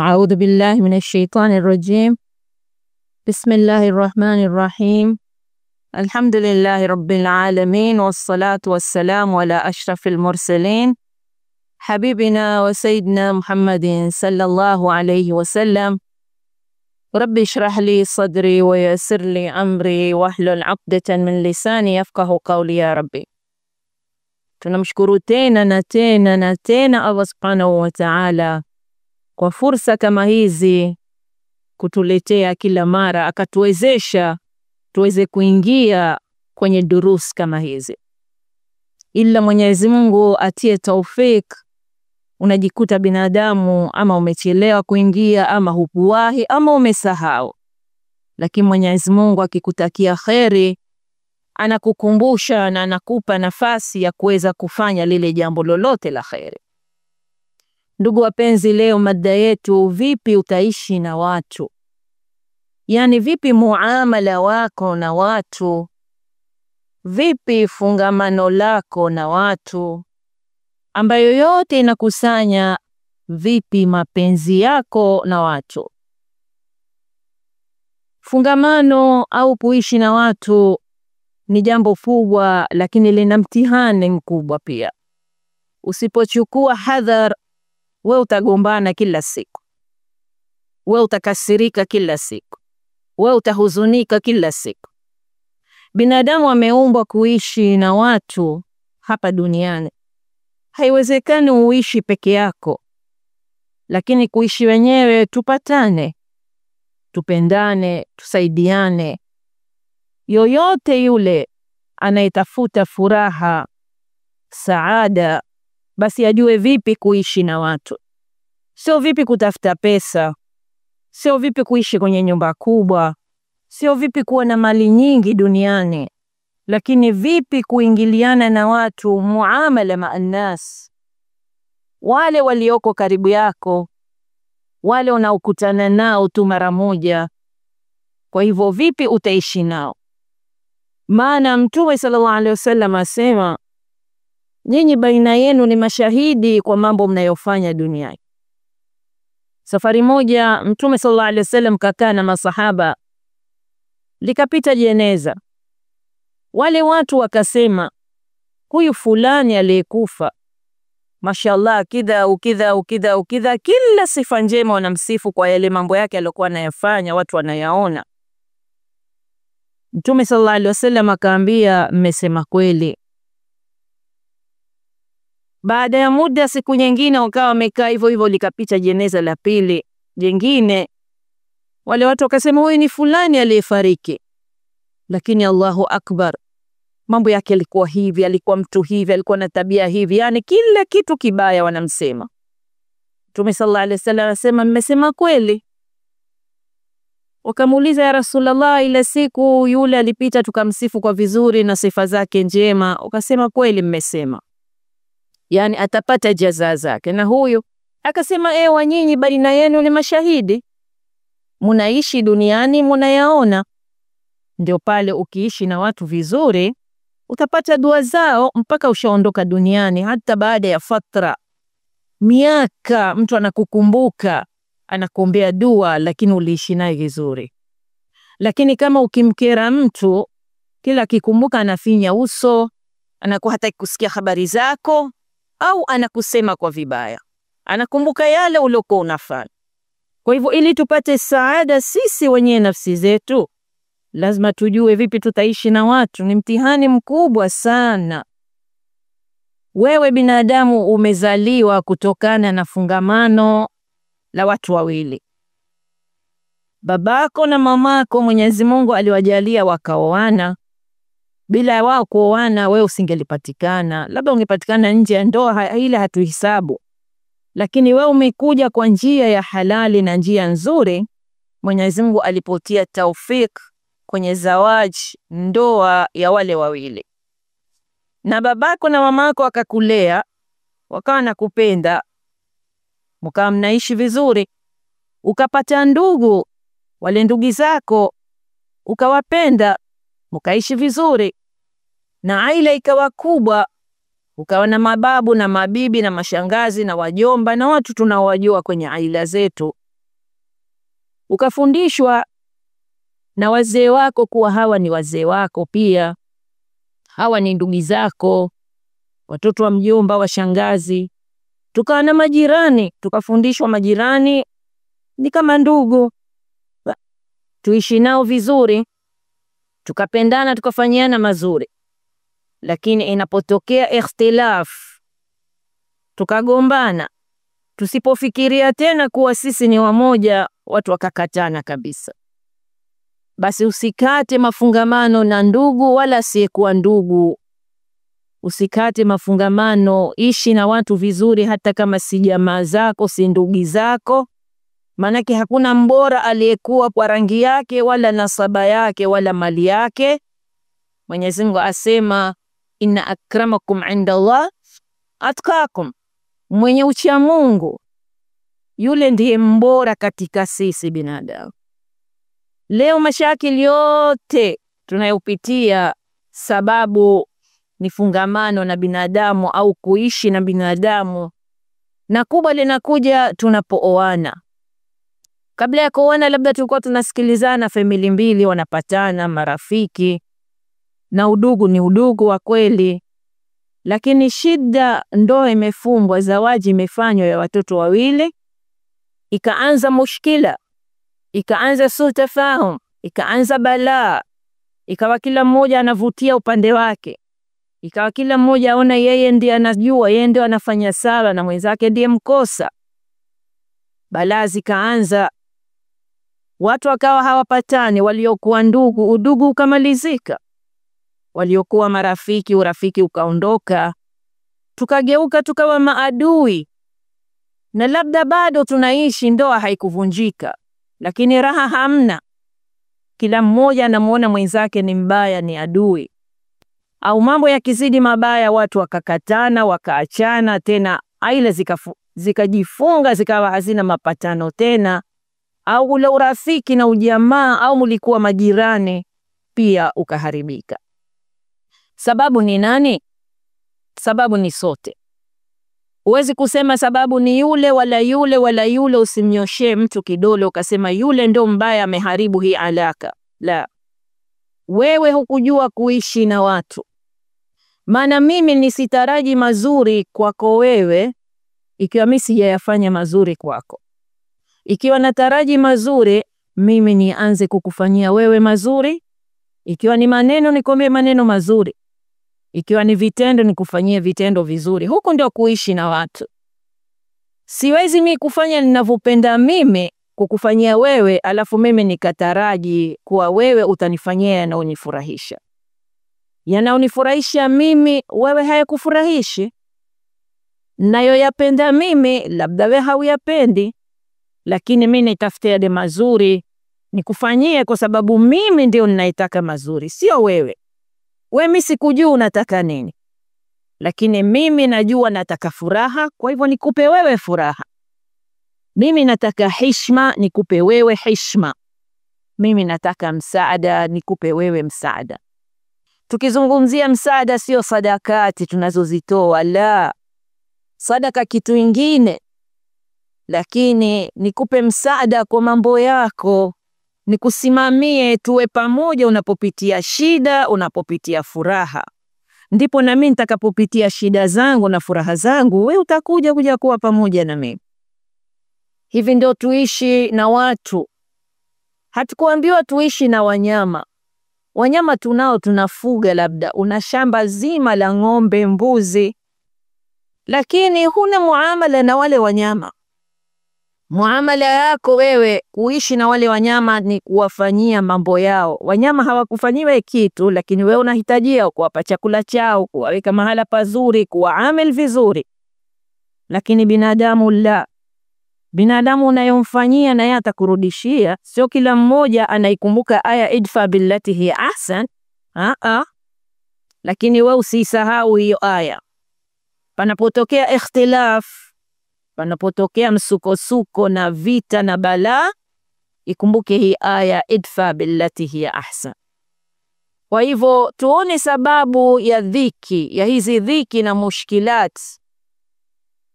A'udhu billahi minash shaitani rajim. Bismillahir rahmanir rahim. Alhamdulillahi rabbil alamin wassalatu wassalamu ala ashrafil mursalin habibina wa sayyidina Muhammadin sallallahu alayhi wasallam. Rabbi shrah li sadri wa yassir li amri wahlul 'uqdatan min lisani yafqahu qawli ya rabbi. Tunamshukuru tena na tena na tena Allah subhanahu wa ta'ala kwa fursa kama hizi kutuletea kila mara, akatuwezesha tuweze kuingia kwenye durus kama hizi. Ila Mwenyezi Mungu atie taufik, unajikuta binadamu ama umechelewa kuingia ama hukuwahi ama umesahau, lakini Mwenyezi Mungu akikutakia kheri anakukumbusha na anakupa nafasi ya kuweza kufanya lile jambo lolote la kheri. Ndugu wapenzi, leo mada yetu, vipi utaishi na watu? Yani vipi muamala wako na watu? Vipi fungamano lako na watu? Ambayo yote inakusanya vipi mapenzi yako na watu. Fungamano au kuishi na watu ni jambo kubwa, lakini lina mtihani mkubwa pia. Usipochukua hadhar, we utagombana kila siku, we utakasirika kila siku, we utahuzunika kila siku. Binadamu ameumbwa kuishi na watu hapa duniani. Haiwezekani uishi peke yako, lakini kuishi wenyewe, tupatane, tupendane, tusaidiane. Yoyote yule anayetafuta furaha, saada, basi ajue vipi kuishi na watu. Sio vipi kutafuta pesa, sio vipi kuishi kwenye nyumba kubwa, sio vipi kuwa na mali nyingi duniani, lakini vipi kuingiliana na watu, muamala ma'an-nas, wale walioko karibu yako, wale unaokutana nao tu mara moja. Kwa hivyo vipi utaishi nao? Maana Mtume sallallahu alaihi wasallam asema, nyinyi baina yenu ni mashahidi kwa mambo mnayofanya duniani. Safari moja Mtume sallallahu alaihi wasallam kakaa na masahaba, likapita jeneza. Wale watu wakasema, huyu fulani aliyekufa, mashallah, kidha ukidha ukidha ukidha, kila sifa njema wanamsifu kwa yale mambo yake aliyokuwa anayafanya, watu wanayaona. Mtume sallallahu alaihi wasallam akaambia, mmesema kweli. Baada ya muda, siku nyingine wakawa wamekaa hivyo hivyo, likapita jeneza la pili jingine. Wale watu wakasema, huyu ni fulani aliyefariki, lakini Allahu akbar, mambo yake alikuwa hivi, alikuwa mtu hivi, alikuwa na tabia hivi, yani kila kitu kibaya wanamsema. Mtume sallallahu alaihi wasallam anasema, mmesema kweli. Wakamuuliza, ya Rasulullah, ile siku yule alipita tukamsifu kwa vizuri na sifa zake njema, ukasema kweli mmesema, yani atapata jaza zake. Na huyu akasema, ewa nyinyi baina yenu ni mashahidi, munaishi duniani munayaona. Ndio pale ukiishi na watu vizuri utapata dua zao mpaka ushaondoka duniani. Hata baada ya fatra miaka, mtu anakukumbuka, anakuombea dua, lakini uliishi naye vizuri. Lakini kama ukimkera mtu, kila akikumbuka anafinya uso, anakuwa hataki kusikia habari zako, au anakusema kwa vibaya, anakumbuka yale uliokuwa unafanya. Kwa hivyo ili tupate saada sisi wenyewe nafsi zetu, lazima tujue vipi tutaishi na watu. Ni mtihani mkubwa sana. Wewe binadamu umezaliwa kutokana na fungamano la watu wawili, babako na mamako. Mwenyezi Mungu aliwajalia wakaoana. Bila wao kuoana, wewe usingelipatikana, labda ungepatikana nje ya ndoa, ile hatuhisabu. Lakini wewe umekuja kwa njia ya halali na njia nzuri. Mwenyezi Mungu alipotia taufik kwenye zawaji, ndoa ya wale wawili, na babako na mamako akakulea, wakawa nakupenda, mkawa mnaishi vizuri, ukapata ndugu, wale ndugu zako ukawapenda, mkaishi vizuri, na aila ikawa kubwa, ukawa na mababu na mabibi na mashangazi na wajomba na watu tunaowajua kwenye aila zetu. Ukafundishwa na wazee wako kuwa hawa ni wazee wako pia, hawa ni ndugu zako, watoto wa mjomba, wa shangazi. Tukawa na majirani, tukafundishwa majirani ni kama ndugu, tuishi nao vizuri, tukapendana, tukafanyiana mazuri. Lakini inapotokea ikhtilaf, tukagombana, tusipofikiria tena kuwa sisi ni wamoja, watu wakakatana kabisa. Basi usikate mafungamano na ndugu wala asiyekuwa ndugu. Usikate mafungamano, ishi na watu vizuri hata kama si jamaa zako, si ndugu zako. Manake hakuna mbora aliyekuwa kwa rangi yake wala nasaba yake wala mali yake. Mwenyezi Mungu asema inna akramakum inda Allah atqakum, mwenye ucha Mungu yule ndiye mbora katika sisi binadamu. Leo mashakili yote tunayopitia sababu ni fungamano na binadamu au kuishi na binadamu, na kubwa linakuja tunapooana. Kabla ya kuoana labda tulikuwa tunasikilizana, family mbili wanapatana, marafiki, na udugu ni udugu wa kweli. Lakini shida, ndoa imefungwa, zawaji imefanywa ya watoto wawili, ikaanza mushkila, ikaanza sutafahum, ikaanza balaa, ikawa kila mmoja anavutia upande wake, ikawa kila mmoja aona yeye ndiye anajua, yeye ndiye anafanya sawa na mwenzake ndiye mkosa. Balaa zikaanza, watu wakawa hawapatani, waliokuwa ndugu udugu ukamalizika, waliokuwa marafiki urafiki ukaondoka, tukageuka tukawa maadui. Na labda bado tunaishi, ndoa haikuvunjika, lakini raha hamna. Kila mmoja anamuona mwenzake ni mbaya, ni adui. Au mambo yakizidi mabaya, watu wakakatana, wakaachana tena, aila zikajifunga, zikawa hazina mapatano tena. Au ule urafiki na ujamaa au mulikuwa majirani pia ukaharibika. Sababu ni nani? Sababu ni sote. Huwezi kusema sababu ni yule wala yule wala yule. Usimnyoshee mtu kidole ukasema yule ndo mbaya ameharibu hii alaka. La, wewe hukujua kuishi na watu. Maana mimi nisitaraji mazuri kwako wewe ikiwa mimi sijayafanya mazuri kwako. Ikiwa nataraji mazuri, mimi nianze kukufanyia wewe mazuri. Ikiwa ni maneno, nikwambie maneno mazuri. Ikiwa ni vitendo, nikufanyie vitendo vizuri. Huku ndio kuishi na watu. Siwezi mimi kufanya ninavyopenda mimi kukufanyia wewe, alafu mimi nikataraji kuwa wewe utanifanyia yanayonifurahisha. Yanayonifurahisha mimi, wewe hayakufurahishi. Nayoyapenda mimi, labda wewe hauyapendi. Lakini mimi nitafutia yale mazuri nikufanyie, kwa sababu mimi ndio ninaitaka mazuri, sio wewe. Wewe mimi sikujua unataka nini, lakini mimi najua nataka furaha, kwa hivyo nikupe wewe furaha. Mimi nataka heshima, nikupe wewe heshima. Mimi nataka msaada, nikupe wewe msaada. Tukizungumzia msaada, sio sadakati tunazozitoa, la, sadaka kitu ingine. Lakini nikupe msaada kwa mambo yako, nikusimamie, tuwe pamoja unapopitia shida, unapopitia furaha. Ndipo na mimi nitakapopitia shida zangu na furaha zangu, wewe utakuja kuja kuwa pamoja na mimi. Hivi ndio tuishi na watu. Hatukuambiwa tuishi na wanyama. Wanyama tunao, tunafuga, labda una shamba zima la ng'ombe, mbuzi, lakini huna muamala na wale wanyama. Muamala yako wewe kuishi na wale wanyama ni kuwafanyia mambo yao. Wanyama hawakufanyiwa kitu, lakini wewe unahitajia kuwapa chakula chao, kuwaweka mahala pazuri, kuwaamil vizuri. Lakini binadamu la. Binadamu unayomfanyia na yeye atakurudishia. Sio kila mmoja anaikumbuka aya idfa billati hi ahsan. Lakini wewe usisahau hiyo aya. Panapotokea ikhtilaf, panapotokea msukosuko na vita na balaa, ikumbuke hii aya idfa billati hiya ahsan. Kwa hivyo tuone sababu ya dhiki, ya hizi dhiki na mushkilat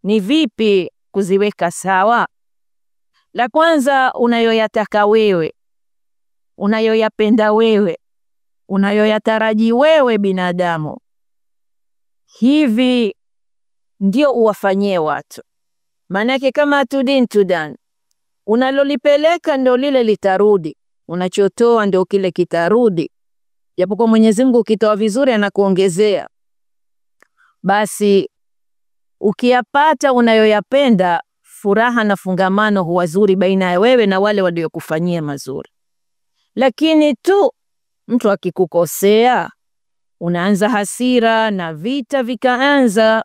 ni vipi kuziweka sawa. La kwanza, unayoyataka wewe, unayoyapenda wewe, unayoyataraji wewe binadamu, hivi ndio uwafanyie watu. Maanake kama tudin tudan, unalolipeleka ndio lile litarudi, unachotoa ndio kile kitarudi. Japokuwa Mwenyezi Mungu ukitoa vizuri anakuongezea. Basi ukiyapata unayoyapenda, furaha na fungamano huwa zuri baina ya wewe na wale waliokufanyia mazuri. Lakini tu mtu akikukosea, unaanza hasira na vita vikaanza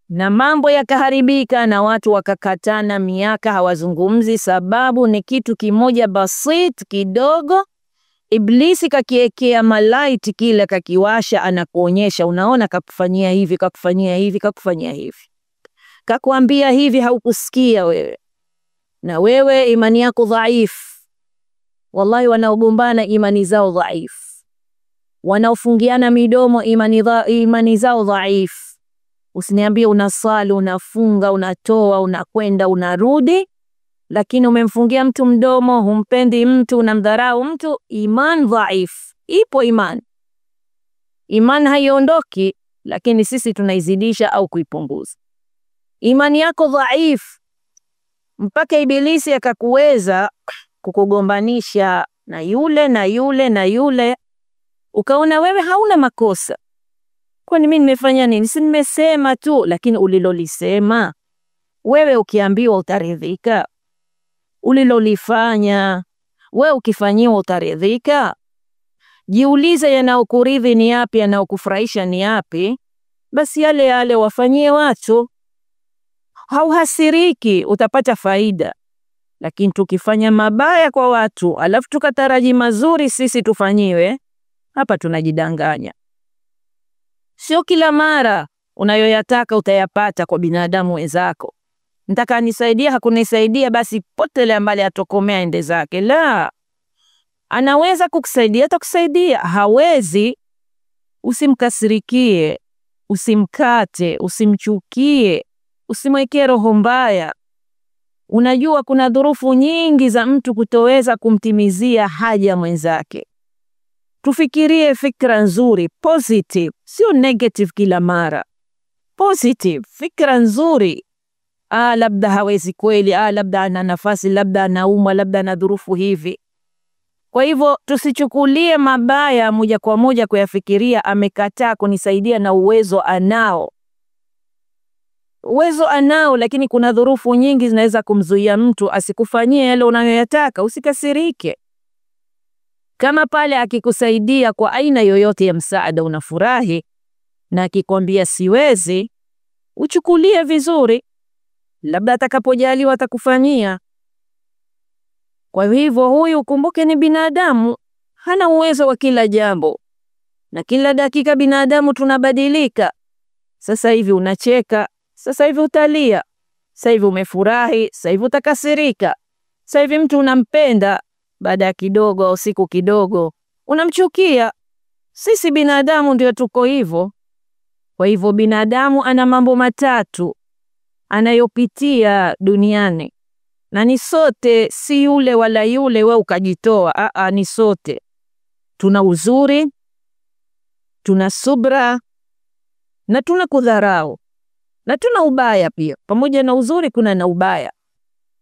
na mambo yakaharibika na watu wakakatana miaka hawazungumzi. Sababu ni kitu kimoja basit kidogo, Iblisi kakiekea malaiti kile, kakiwasha, anakuonyesha, unaona, kakufanyia hivi, kakufanyia hivi, kakufanyia hivi, kakuambia hivi, haukusikia wewe, na wewe imani yako dhaifu. Wallahi, wanaogombana imani zao dhaifu, wanaofungiana midomo imani zao dhaifu. Usiniambie unasali, unafunga, unatoa, unakwenda, unarudi, lakini umemfungia mtu mdomo, humpendi mtu, unamdharau mtu. Iman dhaifu. Ipo iman, iman haiondoki, lakini sisi tunaizidisha au kuipunguza. Imani yako dhaifu mpaka Ibilisi akakuweza kukugombanisha na yule na yule na yule, ukaona wewe hauna makosa. Kwani mimi nimefanya nini? Si nimesema tu. Lakini ulilolisema wewe ukiambiwa utaridhika? Ulilolifanya wewe ukifanyiwa utaridhika? Jiulize, yanayokuridhi ni yapi, yanayokufurahisha ni yapi? Basi yale yale wafanyie watu, hauhasiriki, utapata faida. Lakini tukifanya mabaya kwa watu alafu tukataraji mazuri sisi tufanyiwe, hapa tunajidanganya. Sio kila mara unayoyataka utayapata kwa binadamu wenzako. Nataka anisaidia, hakunisaidia, basi potelea mbali, atokomea ende zake. La, anaweza kukusaidia, atakusaidia. Hawezi, usimkasirikie, usimkate, usimchukie, usimwekee roho mbaya. Unajua kuna dhurufu nyingi za mtu kutoweza kumtimizia haja mwenzake. Tufikirie fikra nzuri, positive, sio negative kila mara. Positive, fikra nzuri. Labda hawezi kweli, labda ana nafasi, labda anaumwa, labda ana dhurufu hivi. Kwa hivyo tusichukulie mabaya moja kwa moja kuyafikiria, amekataa kunisaidia na uwezo anao. Uwezo anao, lakini kuna dhurufu nyingi zinaweza kumzuia mtu asikufanyie yale unayoyataka. Usikasirike. Kama pale akikusaidia kwa aina yoyote ya msaada unafurahi, na akikwambia siwezi, uchukulie vizuri, labda atakapojaliwa atakufanyia. Kwa hivyo huyu kumbuke ni binadamu, hana uwezo wa kila jambo, na kila dakika binadamu tunabadilika. Sasa hivi unacheka, sasa hivi utalia, sasa hivi umefurahi, sasa hivi utakasirika. Sasa hivi mtu unampenda, baada ya kidogo au siku kidogo unamchukia. Sisi binadamu ndio tuko hivyo. Kwa hivyo binadamu ana mambo matatu anayopitia duniani, na ni sote, si yule wala yule we ukajitoa. Ni sote tuna uzuri, tuna subra na tuna kudharau na tuna ubaya pia. Pamoja na uzuri kuna na ubaya.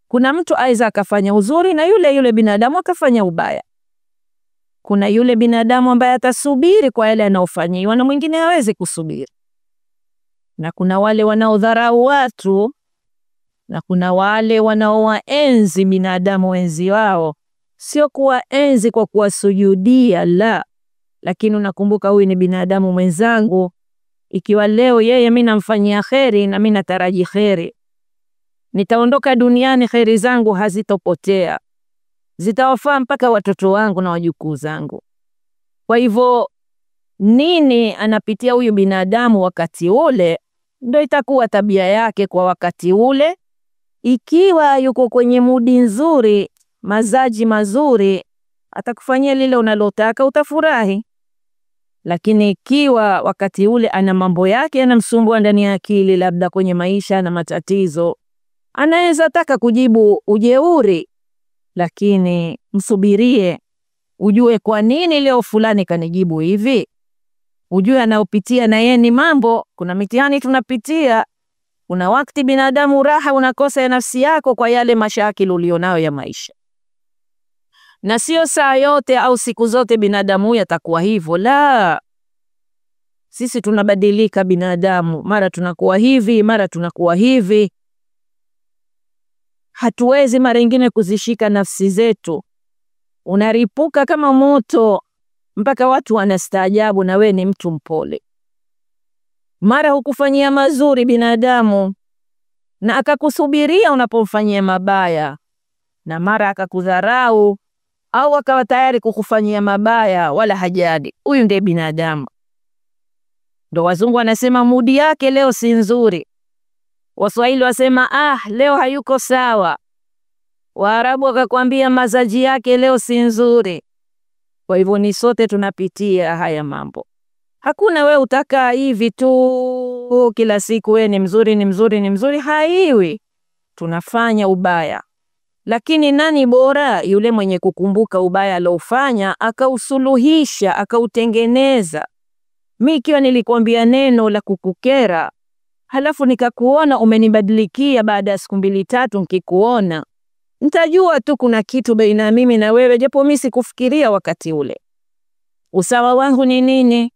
Kuna mtu aidha akafanya uzuri na yule yule binadamu akafanya ubaya. Kuna yule binadamu ambaye atasubiri kwa yale anayofanyiwa na mwingine hawezi kusubiri. Na kuna wale wanaodharau watu na kuna wale wanaowaenzi binadamu wenzi wao. Sio kuwaenzi kwa kuwasujudia, la, lakini unakumbuka huyu ni binadamu mwenzangu. Ikiwa leo yeye mimi namfanyia kheri na mimi nataraji kheri, nitaondoka duniani kheri zangu hazitopotea, zitawafaa mpaka watoto wangu na wajukuu zangu. Kwa hivyo nini anapitia huyu binadamu wakati ule, ndio itakuwa tabia yake kwa wakati ule. Ikiwa yuko kwenye mudi nzuri, mazaji mazuri, atakufanyia lile unalotaka, utafurahi. Lakini ikiwa wakati ule ana mambo yake yanamsumbua ndani ya akili, labda kwenye maisha na matatizo, Anaweza taka kujibu ujeuri, lakini msubirie, ujue kwa nini leo fulani kanijibu hivi. Ujue anaopitia na yeye ni mambo, kuna mitihani tunapitia. Kuna wakati binadamu raha unakosa ya nafsi yako kwa yale mashakili ulionayo ya maisha. Na sio saa yote au siku zote binadamu yatakuwa hivyo, la. Sisi tunabadilika binadamu, mara tunakuwa hivi, mara tunakuwa hivi. Hatuwezi mara nyingine kuzishika nafsi zetu. Unaripuka kama moto mpaka watu wanastaajabu na we ni mtu mpole. Mara hukufanyia mazuri binadamu na akakusubiria unapomfanyia mabaya, na mara akakudharau au akawa tayari kukufanyia mabaya wala hajali. Huyu ndiye binadamu. Ndo wazungu wanasema mudi yake leo si nzuri. Waswahili wasema leo hayuko sawa. Waarabu wakakwambia mazaji yake leo si nzuri. Kwa hivyo ni sote tunapitia haya mambo. Hakuna we utakaa hivi tu kila siku we ni mzuri, ni mzuri, ni mzuri, haiwi. Tunafanya ubaya. Lakini nani bora? Yule mwenye kukumbuka ubaya alofanya, akausuluhisha, akautengeneza. Mi ikiwa nilikwambia neno la kukukera, halafu nikakuona umenibadilikia baada ya siku mbili tatu nikikuona, nitajua tu kuna kitu baina mimi na wewe, japo mimi sikufikiria wakati ule. Usawa wangu ni nini?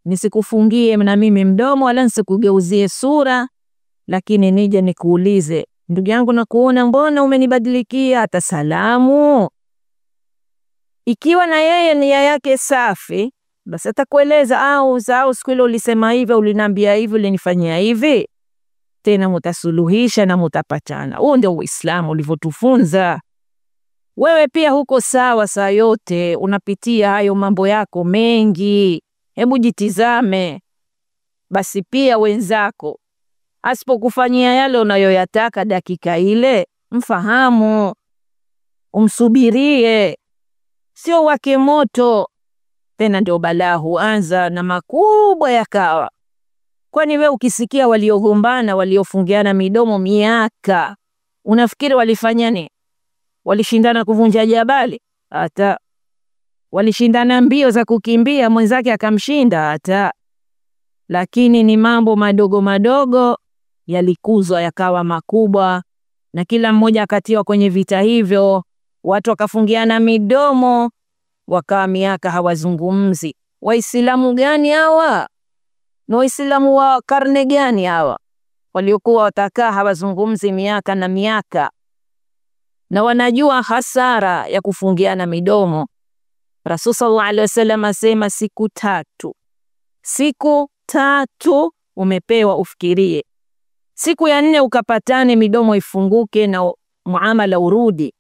Nisikufungie na mimi mdomo wala nisikugeuzie sura, lakini nije nikuulize, ndugu yangu, nakuona mbona umenibadilikia hata salamu? Ikiwa na yeye nia yake safi, basi atakueleza, au siku ile ulisema hivi, uliniambia hivi, ulinifanyia hivi. Tena mutasuluhisha na mutapatana. Huo ndio Uislamu ulivyotufunza. Wewe pia huko sawa saa yote, unapitia hayo mambo yako mengi. Hebu jitizame. Basi pia wenzako asipokufanyia yale unayoyataka dakika ile, mfahamu, umsubirie, sio wake moto. Tena ndio balaa huanza na makubwa yakawa. Kwani we ukisikia waliogombana, waliofungiana midomo miaka, unafikiri walifanya nini? Walishindana kuvunja jabali? Hata walishindana mbio za kukimbia, mwenzake akamshinda? Hata. Lakini ni mambo madogo madogo yalikuzwa yakawa makubwa, na kila mmoja akatiwa kwenye vita hivyo, watu wakafungiana midomo, wakawa miaka hawazungumzi. Waislamu gani hawa? Na Waislamu wa karne gani hawa waliokuwa watakaa hawazungumzi miaka na miaka, na wanajua hasara ya kufungiana midomo? Rasul sallallahu alaihi wasallam asema siku tatu. Siku tatu umepewa ufikirie. Siku ya nne ukapatane, midomo ifunguke na muamala urudi.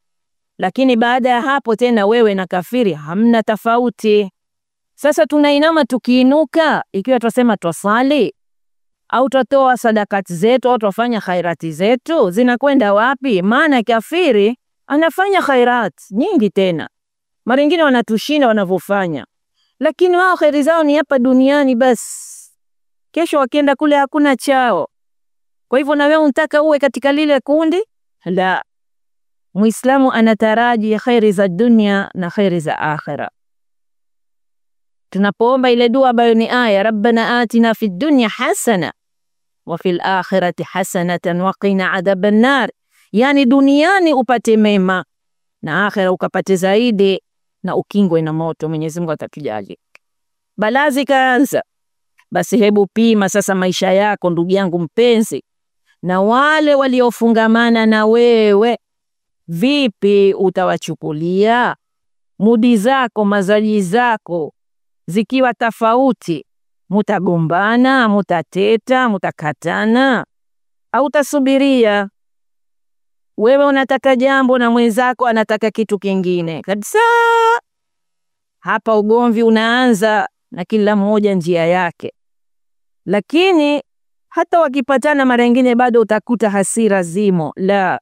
Lakini baada ya hapo tena wewe na kafiri hamna tofauti. Sasa tunainama tukiinuka, ikiwa twasema twasali au twatoa sadakati zetu au twafanya khairati zetu, zinakwenda wapi? Maana kafiri anafanya khairat nyingi, tena mara nyingine wanatushinda wanavyofanya, lakini wao khairi zao ni hapa duniani basi. Kesho wakienda kule hakuna chao. Kwa hivyo na wewe unataka uwe katika lile kundi? La. Muislamu anataraji khairi za dunia na khairi za akhira. Tunapoomba ile dua ambayo ni aya rabbana atina fid dunya hasana wa fil akhirati hasanatan wa qina adhaban nar, yani duniani upate mema na akhira ukapate zaidi na ukingwe na moto. Mwenyezi Mungu atatujalia. Balaa zikaanza. Basi hebu pima sasa maisha yako ndugu yangu mpenzi, na wale waliofungamana na wewe, vipi utawachukulia? Mudi zako, mazaji zako zikiwa tofauti, mutagombana, mutateta, mutakatana, au utasubiria? Wewe unataka jambo na mwenzako anataka kitu kingine kabisa. Hapa ugomvi unaanza na kila mmoja njia yake. Lakini hata wakipatana mara nyingine bado utakuta hasira zimo. La,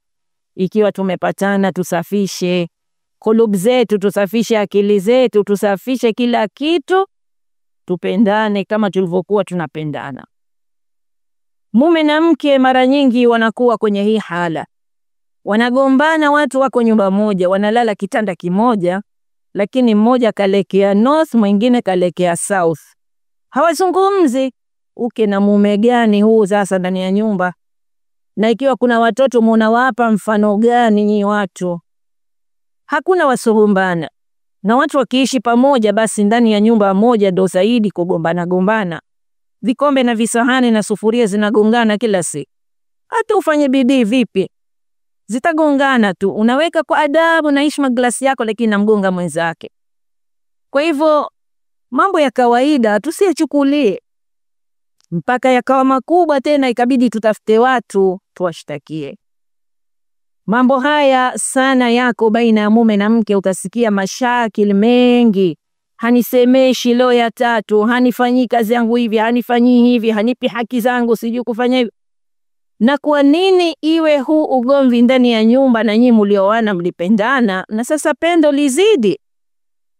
ikiwa tumepatana tusafishe kulub zetu, tusafishe akili zetu, tusafishe kila kitu, tupendane kama tulivyokuwa tunapendana. Mume na mke mara nyingi wanakuwa kwenye hii hala, wanagombana. Watu wako nyumba moja, wanalala kitanda kimoja, lakini mmoja kalekea north, mwingine kalekea south, hawazungumzi. Uke na mume gani huu sasa ndani ya nyumba? Na ikiwa kuna watoto munawapa mfano gani nyi watu? Hakuna wasogombana. Na watu wakiishi pamoja, basi ndani ya nyumba moja ndo zaidi kugombana gombana. Vikombe na visahani na sufuria zinagongana kila siku. Hata ufanye bidii vipi, zitagongana tu. Unaweka kwa adabu na heshima glasi yako, lakini namgonga mwenzake. Kwa hivyo mambo ya kawaida tusiyachukulie mpaka yakawa makubwa tena ikabidi tutafute watu tuwashtakie. Mambo haya sana yako baina ya mume na mke, utasikia mashakili mengi. Hanisemeshi leo ya tatu, hanifanyii kazi yangu hivi, hanifanyii hivi, hanipi haki zangu, sijui kufanya hivi. Na kwa nini iwe huu ugomvi ndani ya nyumba, na nyinyi mlioana mlipendana, na sasa pendo lizidi?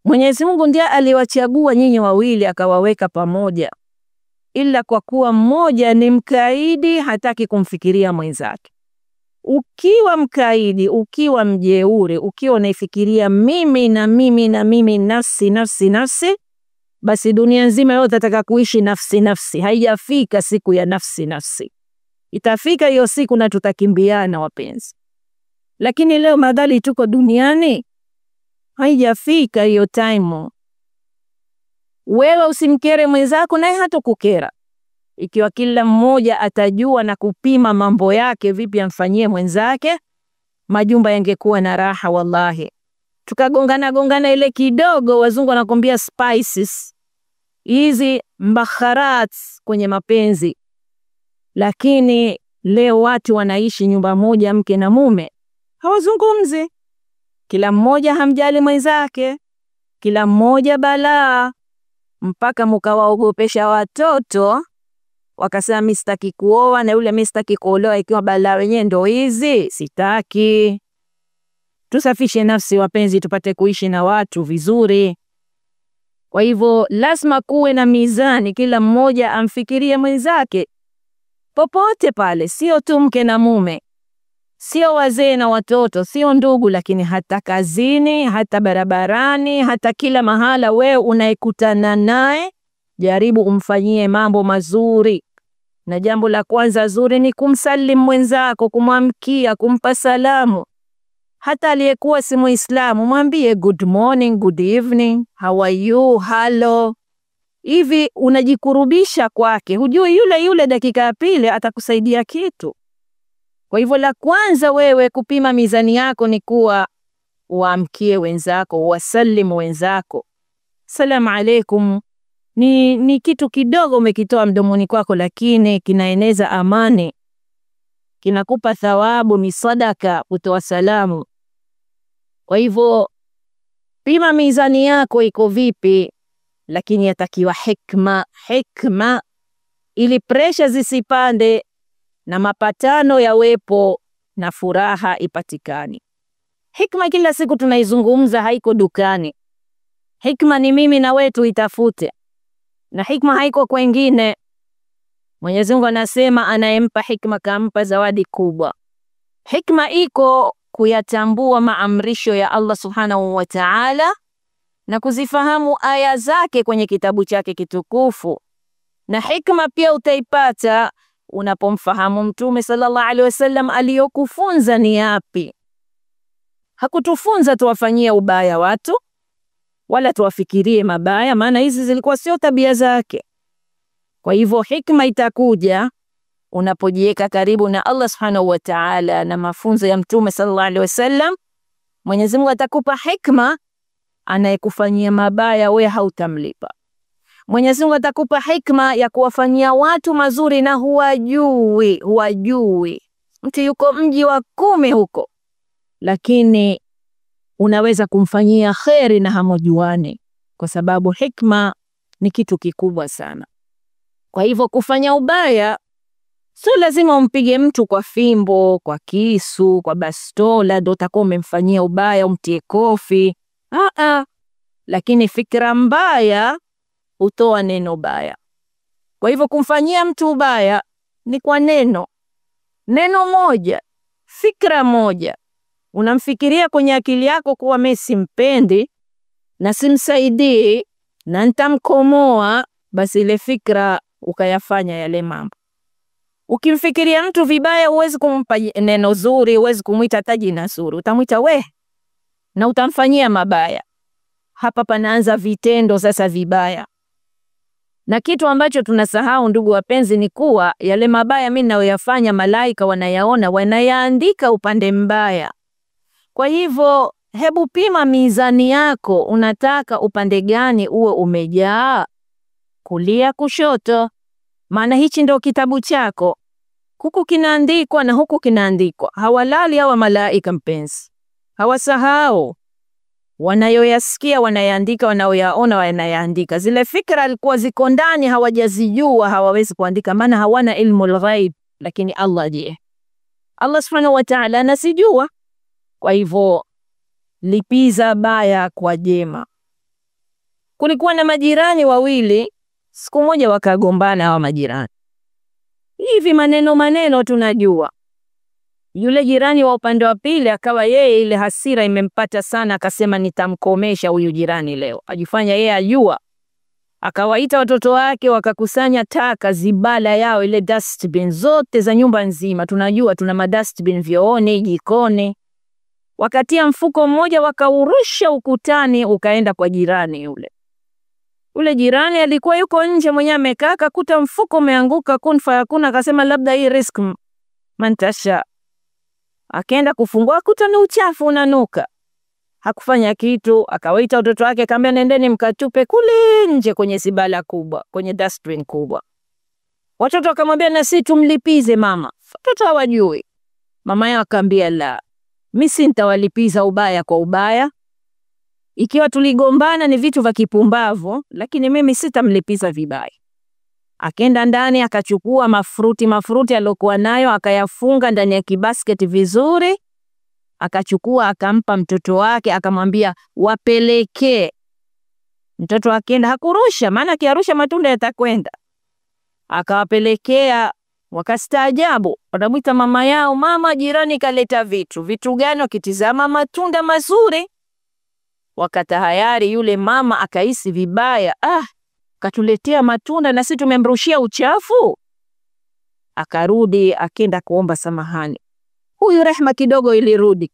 Mwenyezi Mungu ndiye aliwachagua nyinyi wawili akawaweka pamoja, ila kwa kuwa mmoja ni mkaidi, hataki kumfikiria mwenzake. Ukiwa mkaidi, ukiwa mjeuri, ukiwa unaifikiria mimi na mimi na mimi, nafsi nafsi nafsi, basi dunia nzima yote ataka kuishi nafsi nafsi. Haijafika siku ya nafsi nafsi. Itafika hiyo siku na tutakimbiana wapenzi. Lakini leo madhali tuko duniani, haijafika hiyo time. Wewe usimkere mwenzako naye hatokukera. Ikiwa kila mmoja atajua na kupima mambo yake vipi amfanyie mwenzake, majumba yangekuwa na raha wallahi. Tukagongana gongana ile kidogo, wazungu wanakuambia spices hizi mbakharat kwenye mapenzi. Lakini leo watu wanaishi nyumba moja, mke na mume, hawazungumzi. Kila mmoja hamjali mwenzake, kila mmoja balaa, mpaka mkawaogopesha watoto wakasema mimi sitaki kuoa na yule mimi sitaki kuolewa, ikiwa balaa wenyewe ndo hizi, sitaki. Tusafishe nafsi wapenzi, tupate kuishi na watu vizuri. Kwa hivyo lazima kuwe na mizani, kila mmoja amfikirie mwenzake popote pale, sio tu mke na mume, sio wazee na watoto, sio ndugu, lakini hata kazini, hata barabarani, hata kila mahala wewe unayekutana naye, jaribu umfanyie mambo mazuri. Na jambo la kwanza zuri ni kumsalimu mwenzako, kumwamkia, kumpa salamu. Hata aliyekuwa si Muislamu mwambie good morning, good evening, how are you, hello. Hivi unajikurubisha kwake, hujui yule yule dakika ya pili atakusaidia kitu. Kwa hivyo la kwanza wewe kupima mizani yako ni kuwa uamkie wenzako, wasalimu wenzako. Salamu alaikum ni kitu kidogo umekitoa mdomoni kwako, lakini kinaeneza amani, kinakupa thawabu, ni sadaka kutoa salamu. Kwa hivyo pima mizani yako iko vipi, lakini yatakiwa hikma, hikma ili presha zisipande na mapatano yawepo na furaha ipatikane. Hikma kila siku tunaizungumza, haiko dukani. Hikma ni mimi na wewe tuitafute, na hikma haiko kwengine. Mwenyezi Mungu anasema anayempa hikma kampa zawadi kubwa. Hikma iko kuyatambua maamrisho ya Allah Subhanahu wa Ta'ala na kuzifahamu aya zake kwenye kitabu chake kitukufu. Na hikma pia utaipata unapomfahamu Mtume sallallahu alaihi wasallam aliyokufunza ni yapi. Hakutufunza tuwafanyie ubaya watu wala tuwafikirie mabaya, maana hizi zilikuwa sio tabia zake. Kwa hivyo hikma itakuja unapojiweka karibu na Allah Subhanahu wa Ta'ala na mafunzo ya Mtume sallallahu alaihi wasallam. Mwenyezi Mungu atakupa hikma, anayekufanyia mabaya we hautamlipa. Mwenyezi Mungu atakupa hikma ya kuwafanyia watu mazuri na huwajui, huwajui. Mtu yuko mji wa 10 huko, lakini unaweza kumfanyia kheri na hamujuani, kwa sababu hikma ni kitu kikubwa sana. Kwa hivyo kufanya ubaya sio lazima umpige mtu kwa fimbo, kwa kisu, kwa bastola ndio utakuwa umemfanyia ubaya, umtie kofi. Lakini fikra mbaya hutoa neno baya. Kwa hivyo kumfanyia mtu ubaya Ni kwa neno. Neno moja, fikra moja. Unamfikiria kwenye akili yako kuwa mimi simpendi na simsaidii na nitamkomoa, basi ile fikra ukayafanya yale mambo. Ukimfikiria mtu vibaya huwezi kumpa neno zuri, huwezi kumuita hata jina zuri, utamuita we na utamfanyia mabaya. Hapa panaanza vitendo sasa vibaya. Na kitu ambacho tunasahau ndugu wapenzi ni kuwa yale mabaya mimi ninayoyafanya malaika wanayaona, wanayaandika upande mbaya. Kwa hivyo hebu pima mizani yako, unataka upande gani uwe umejaa, kulia kushoto? Maana hichi ndo kitabu chako. Huku kinaandikwa na huku kinaandikwa. Hawalali hawa malaika mpenzi, hawasahau. Wanayoyasikia wanayaandika, wanayoyaona wanayaandika. Zile fikra alikuwa ziko ndani hawajazijua, hawawezi kuandika maana hawana ilmu al-ghaib. Lakini Allah je? Allah subhanahu wa ta'ala anasijua. Kwa hivyo lipiza baya kwa jema. Kulikuwa na majirani wawili, siku moja wakagombana hawa majirani. Hivi maneno maneno tunajua. Yule jirani wa upande wa pili akawa yeye ile hasira imempata sana, akasema nitamkomesha huyu jirani leo. Ajifanya yeye ajua. Akawaita watoto wake wakakusanya taka zibala yao, ile dustbin zote za nyumba nzima. Tunajua tuna madustbin vyooni, jikoni. Wakatia mfuko mmoja wakaurusha ukutani, ukaenda kwa jirani yule. Ule jirani alikuwa yuko nje mwenyewe amekaa, akakuta mfuko umeanguka, kun fayakun, akasema labda hii risk mantasha. Akaenda kufungua akuta ni uchafu unanuka. Hakufanya kitu, akawaita watoto wake akamwambia nendeni mkatupe kule nje kwenye zibala kubwa, kwenye dustbin kubwa. Watoto wakamwambia na sisi tumlipize mama. Watoto hawajui. Mama yao akamwambia la, mimi sintawalipiza ubaya kwa ubaya. Ikiwa tuligombana ni vitu vya kipumbavu, lakini mimi sitamlipiza vibaya. Akaenda ndani akachukua mafruti aliyokuwa nayo akayafunga ndani ya kibasket vizuri. Akachukua akampa mtoto wake akamwambia wapelekee. Mtoto akaenda, hakurusha maana akiarusha matunda yatakwenda. Akawapelekea, wakastaajabu. Wanamuita mama yao, mama, jirani kaleta vitu. Vitu gani? Wakitizama matunda mazuri. Wakatahayari, yule mama akahisi vibaya. Ah, katuletea matunda na sisi tumemrushia uchafu. Akarudi akaenda kuomba samahani. Huyu rehma kidogo ilirudi.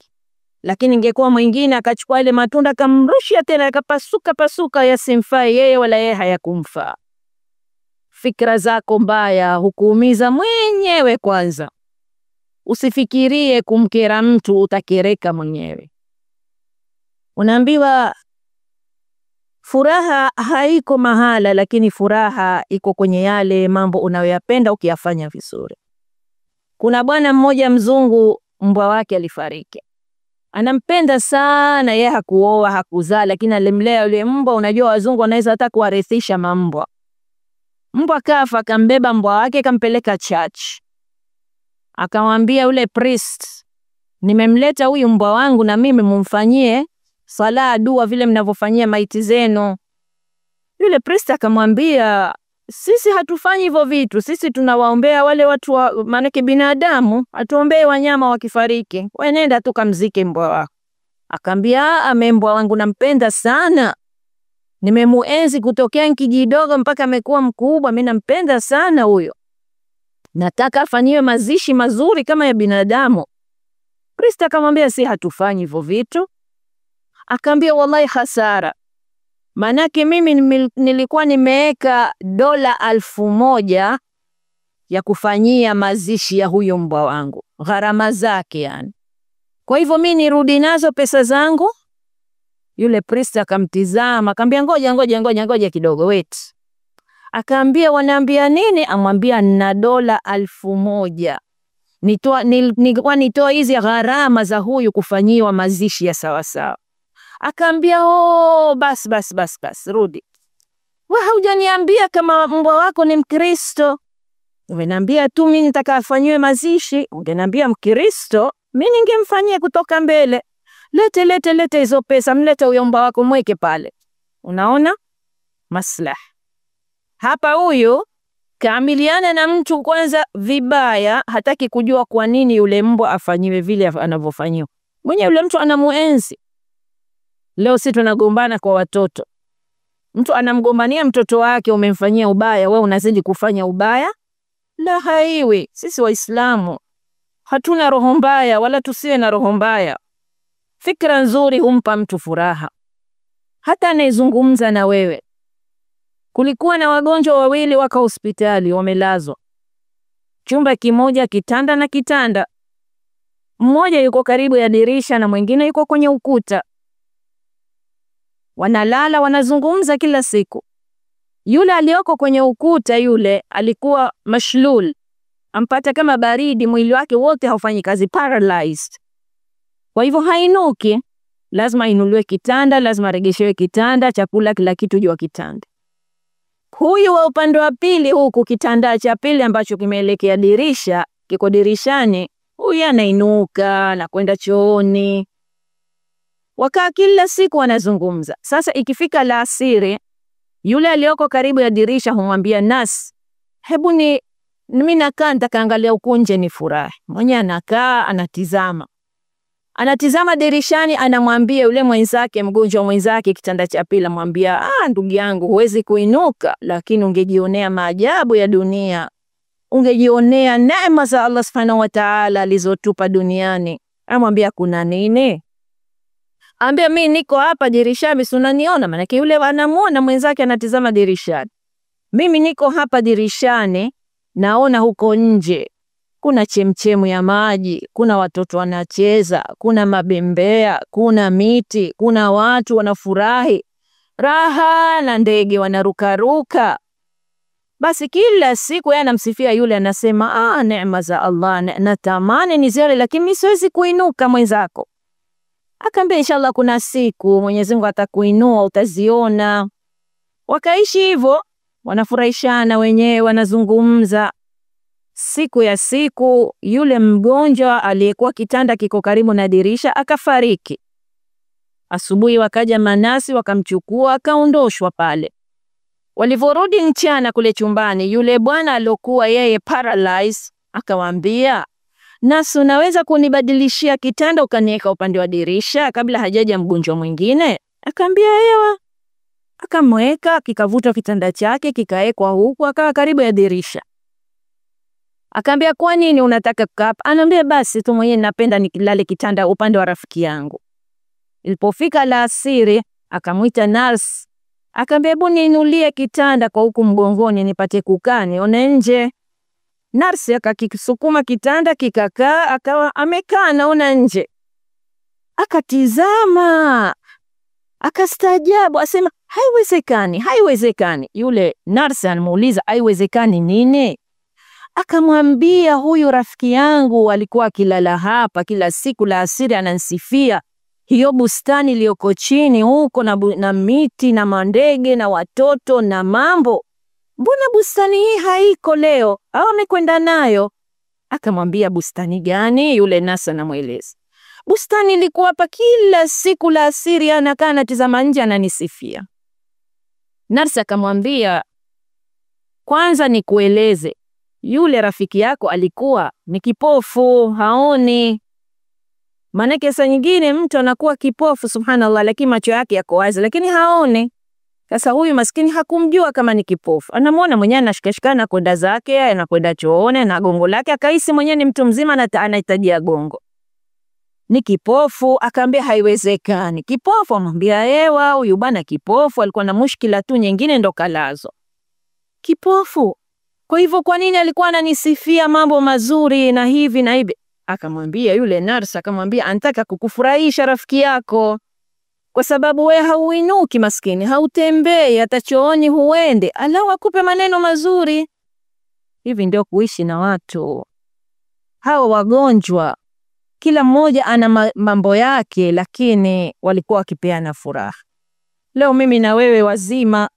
Lakini ingekuwa mwingine akachukua ile matunda akamrushia tena akapasuka pasuka, yasimfai yeye wala yeye hayakumfaa. Fikra zako mbaya hukuumiza mwenyewe kwanza. Usifikirie kumkera mtu, utakereka mwenyewe. Unaambiwa furaha haiko mahala, lakini furaha iko kwenye yale mambo unayoyapenda ukiyafanya vizuri. Kuna bwana mmoja mzungu, mbwa wake alifariki. Anampenda sana, yeye hakuoa, hakuzaa, lakini alimlea yule mbwa. Unajua wazungu wanaweza hata kuwarithisha mambwa. Mbwa kafa, akambeba mbwa wake akampeleka church. Akamwambia yule priest, nimemleta huyu mbwa wangu na mimi mumfanyie sala, dua vile mnavyofanyia maiti zenu. Yule priest akamwambia, sisi hatufanyi hivyo vitu, sisi tunawaombea wale watu wa, maanake binadamu, hatuombei wanyama wakifariki. Wewe nenda tu kamzike mbwa wako. Akamwambia, ame mbwa wangu nampenda sana. Nimemuenzi kutokea nkijidogo mpaka amekuwa mkubwa, mimi nampenda sana huyo. Nataka afanyiwe mazishi mazuri kama ya binadamu. Priest akamwambia, si hatufanyi hivyo vitu. Akaambia, wallahi hasara. Manake mimi nilikuwa nimeeka $1,000 ya kufanyia mazishi ya huyo mbwa wangu, gharama zake yani. Kwa hivyo mimi nirudi nazo pesa zangu. Yule priest akamtizama, akamwambia ngoja ngoja ngoja ngoja kidogo, wait. Akaambia wanaambia nini? Amwambia na $1,000. Nilikuwa nitoa hizi gharama za huyu kufanyiwa mazishi ya sawa sawa. Akaambia oh, bas bas bas bas, rudi. Wewe haujaniambia kama mbwa wako ni Mkristo. Umeniambia tu mimi nitaka afanyiwe mazishi. Ungeniambia Mkristo, mimi ningemfanyia kutoka mbele. Lete lete lete hizo pesa, mlete huyo mbwa wako mweke pale. Unaona? Maslaha. Hapa huyu Kaamiliana na mtu kwanza vibaya, hataki kujua kwa nini yule mbwa afanyiwe vile anavyofanyiwa. Mwenye yule mtu anamuenzi. Leo sisi tunagombana kwa watoto. Mtu anamgombania mtoto wake, umemfanyia ubaya, wewe unazidi kufanya ubaya? La, haiwi. Sisi Waislamu hatuna roho mbaya, wala tusiwe na roho mbaya. Fikra nzuri humpa mtu furaha, hata anayezungumza na wewe. Kulikuwa na wagonjwa wawili wako hospitali, wamelazwa chumba kimoja, kitanda na kitanda. Mmoja yuko karibu ya dirisha na mwingine yuko kwenye ukuta. Wanalala, wanazungumza kila siku. Yule aliyoko kwenye ukuta yule alikuwa mashlul, ampata kama baridi, mwili wake wote haufanyi kazi, paralyzed. Kwa hivyo hainuki, lazima ainuliwe kitanda, lazima aregeshewe kitanda, chakula, kila kitu juu ya kitanda. Huyu wa upande wa pili huku, kitanda cha pili ambacho kimeelekea dirisha, kiko dirishani, huyu anainuka na kwenda chooni. Wakaa kila siku wanazungumza. Sasa ikifika alasiri, yule aliyoko karibu ya dirisha humwambia nasi, hebu ni mimi nakaa nitakaangalia huku nje ni furahi. Mwenye anakaa anatizama. Anatizama dirishani, anamwambia yule mwenzake, mgonjwa mwenzake kitanda cha pili, anamwambia, ah, ndugu yangu huwezi kuinuka, lakini ungejionea maajabu ya dunia. Ungejionea neema za Allah Subhanahu wa Ta'ala alizotupa duniani. Anamwambia kuna nini? Ambia mimi niko hapa dirishani, si unaniona? Maana yule anamuona mwenzake anatizama dirishani. Mimi niko hapa dirishani, naona huko nje kuna chemchemu ya maji, kuna watoto wanacheza, kuna mabembea, kuna miti, kuna watu wanafurahi raha na ndege wanarukaruka. Basi kila siku yeye anamsifia yule, anasema ah, neema za Allah, natamani nizione, lakini mimi siwezi kuinuka mwenzako. Akaambia inshallah kuna siku Mwenyezi Mungu atakuinua utaziona. Wakaishi hivyo, wanafurahishana wenyewe, wanazungumza. Siku ya siku yule mgonjwa aliyekuwa kitanda kiko karibu na dirisha akafariki. Asubuhi wakaja manasi wakamchukua, akaondoshwa pale. Walivorudi mchana kule chumbani, yule bwana aliokuwa yeye paralyzed akawaambia, nasi unaweza kunibadilishia kitanda ukaniweka upande wa dirisha kabla hajaja mgonjwa mwingine? Akaambia ewa. Akamweka, kikavutwa kitanda chake kikaekwa huku, akawa karibu ya dirisha. Akaambia kwa nini unataka kukaa hapa? Anaambia basi tu mwenyewe napenda nikilale kitanda upande wa rafiki yangu. Ilipofika alasiri akamwita nurse, akaambia hebu niinulie kitanda kwa huku mgongoni nipate kukaa nione nje. Nurse akakisukuma kitanda kikakaa, akawa amekaa naona nje. Akatizama, akastaajabu, asema haiwezekani, haiwezekani. Yule nurse anamuuliza haiwezekani nini? Akamwambia huyu rafiki yangu alikuwa akilala hapa kila siku la asiri, ananisifia hiyo bustani iliyoko chini huko na miti na mandege na watoto na mambo. Mbona bustani hii haiko leo? Au amekwenda nayo? Akamwambia bustani gani? Yule nasa anamueleza. Bustani ilikuwa hapa kila siku la asiri, anakaa anatizama nje ananisifia. Nurse akamwambia kwanza nikueleze, yule rafiki yako alikuwa ni kipofu, haoni. Maanake saa nyingine mtu anakuwa kipofu subhanallah, lakini macho yake yako wazi, lakini haoni. Sasa huyu maskini hakumjua kama ni kipofu. Anamuona mwenyewe anashikashikana kwenda zake, anakwenda chooni na gongo lake, akahisi mwenyewe ni mtu mzima na anahitaji gongo. Ni kipofu. Akaambia haiwezekani. Kipofu? Amwambia ewa, huyu bana kipofu, alikuwa na mushkila tu nyingine ndo kalazo. Kipofu. Kwa hivyo kwa nini alikuwa ananisifia mambo mazuri na hivi na hivi? Akamwambia yule nurse, akamwambia anataka kukufurahisha rafiki yako, kwa sababu wewe hauinuki maskini, hautembei, hata chooni huende, alau akupe maneno mazuri. Hivi ndio kuishi na watu hawa wagonjwa. Kila mmoja ana mambo yake, lakini walikuwa wakipeana furaha. Leo mimi na wewe wazima,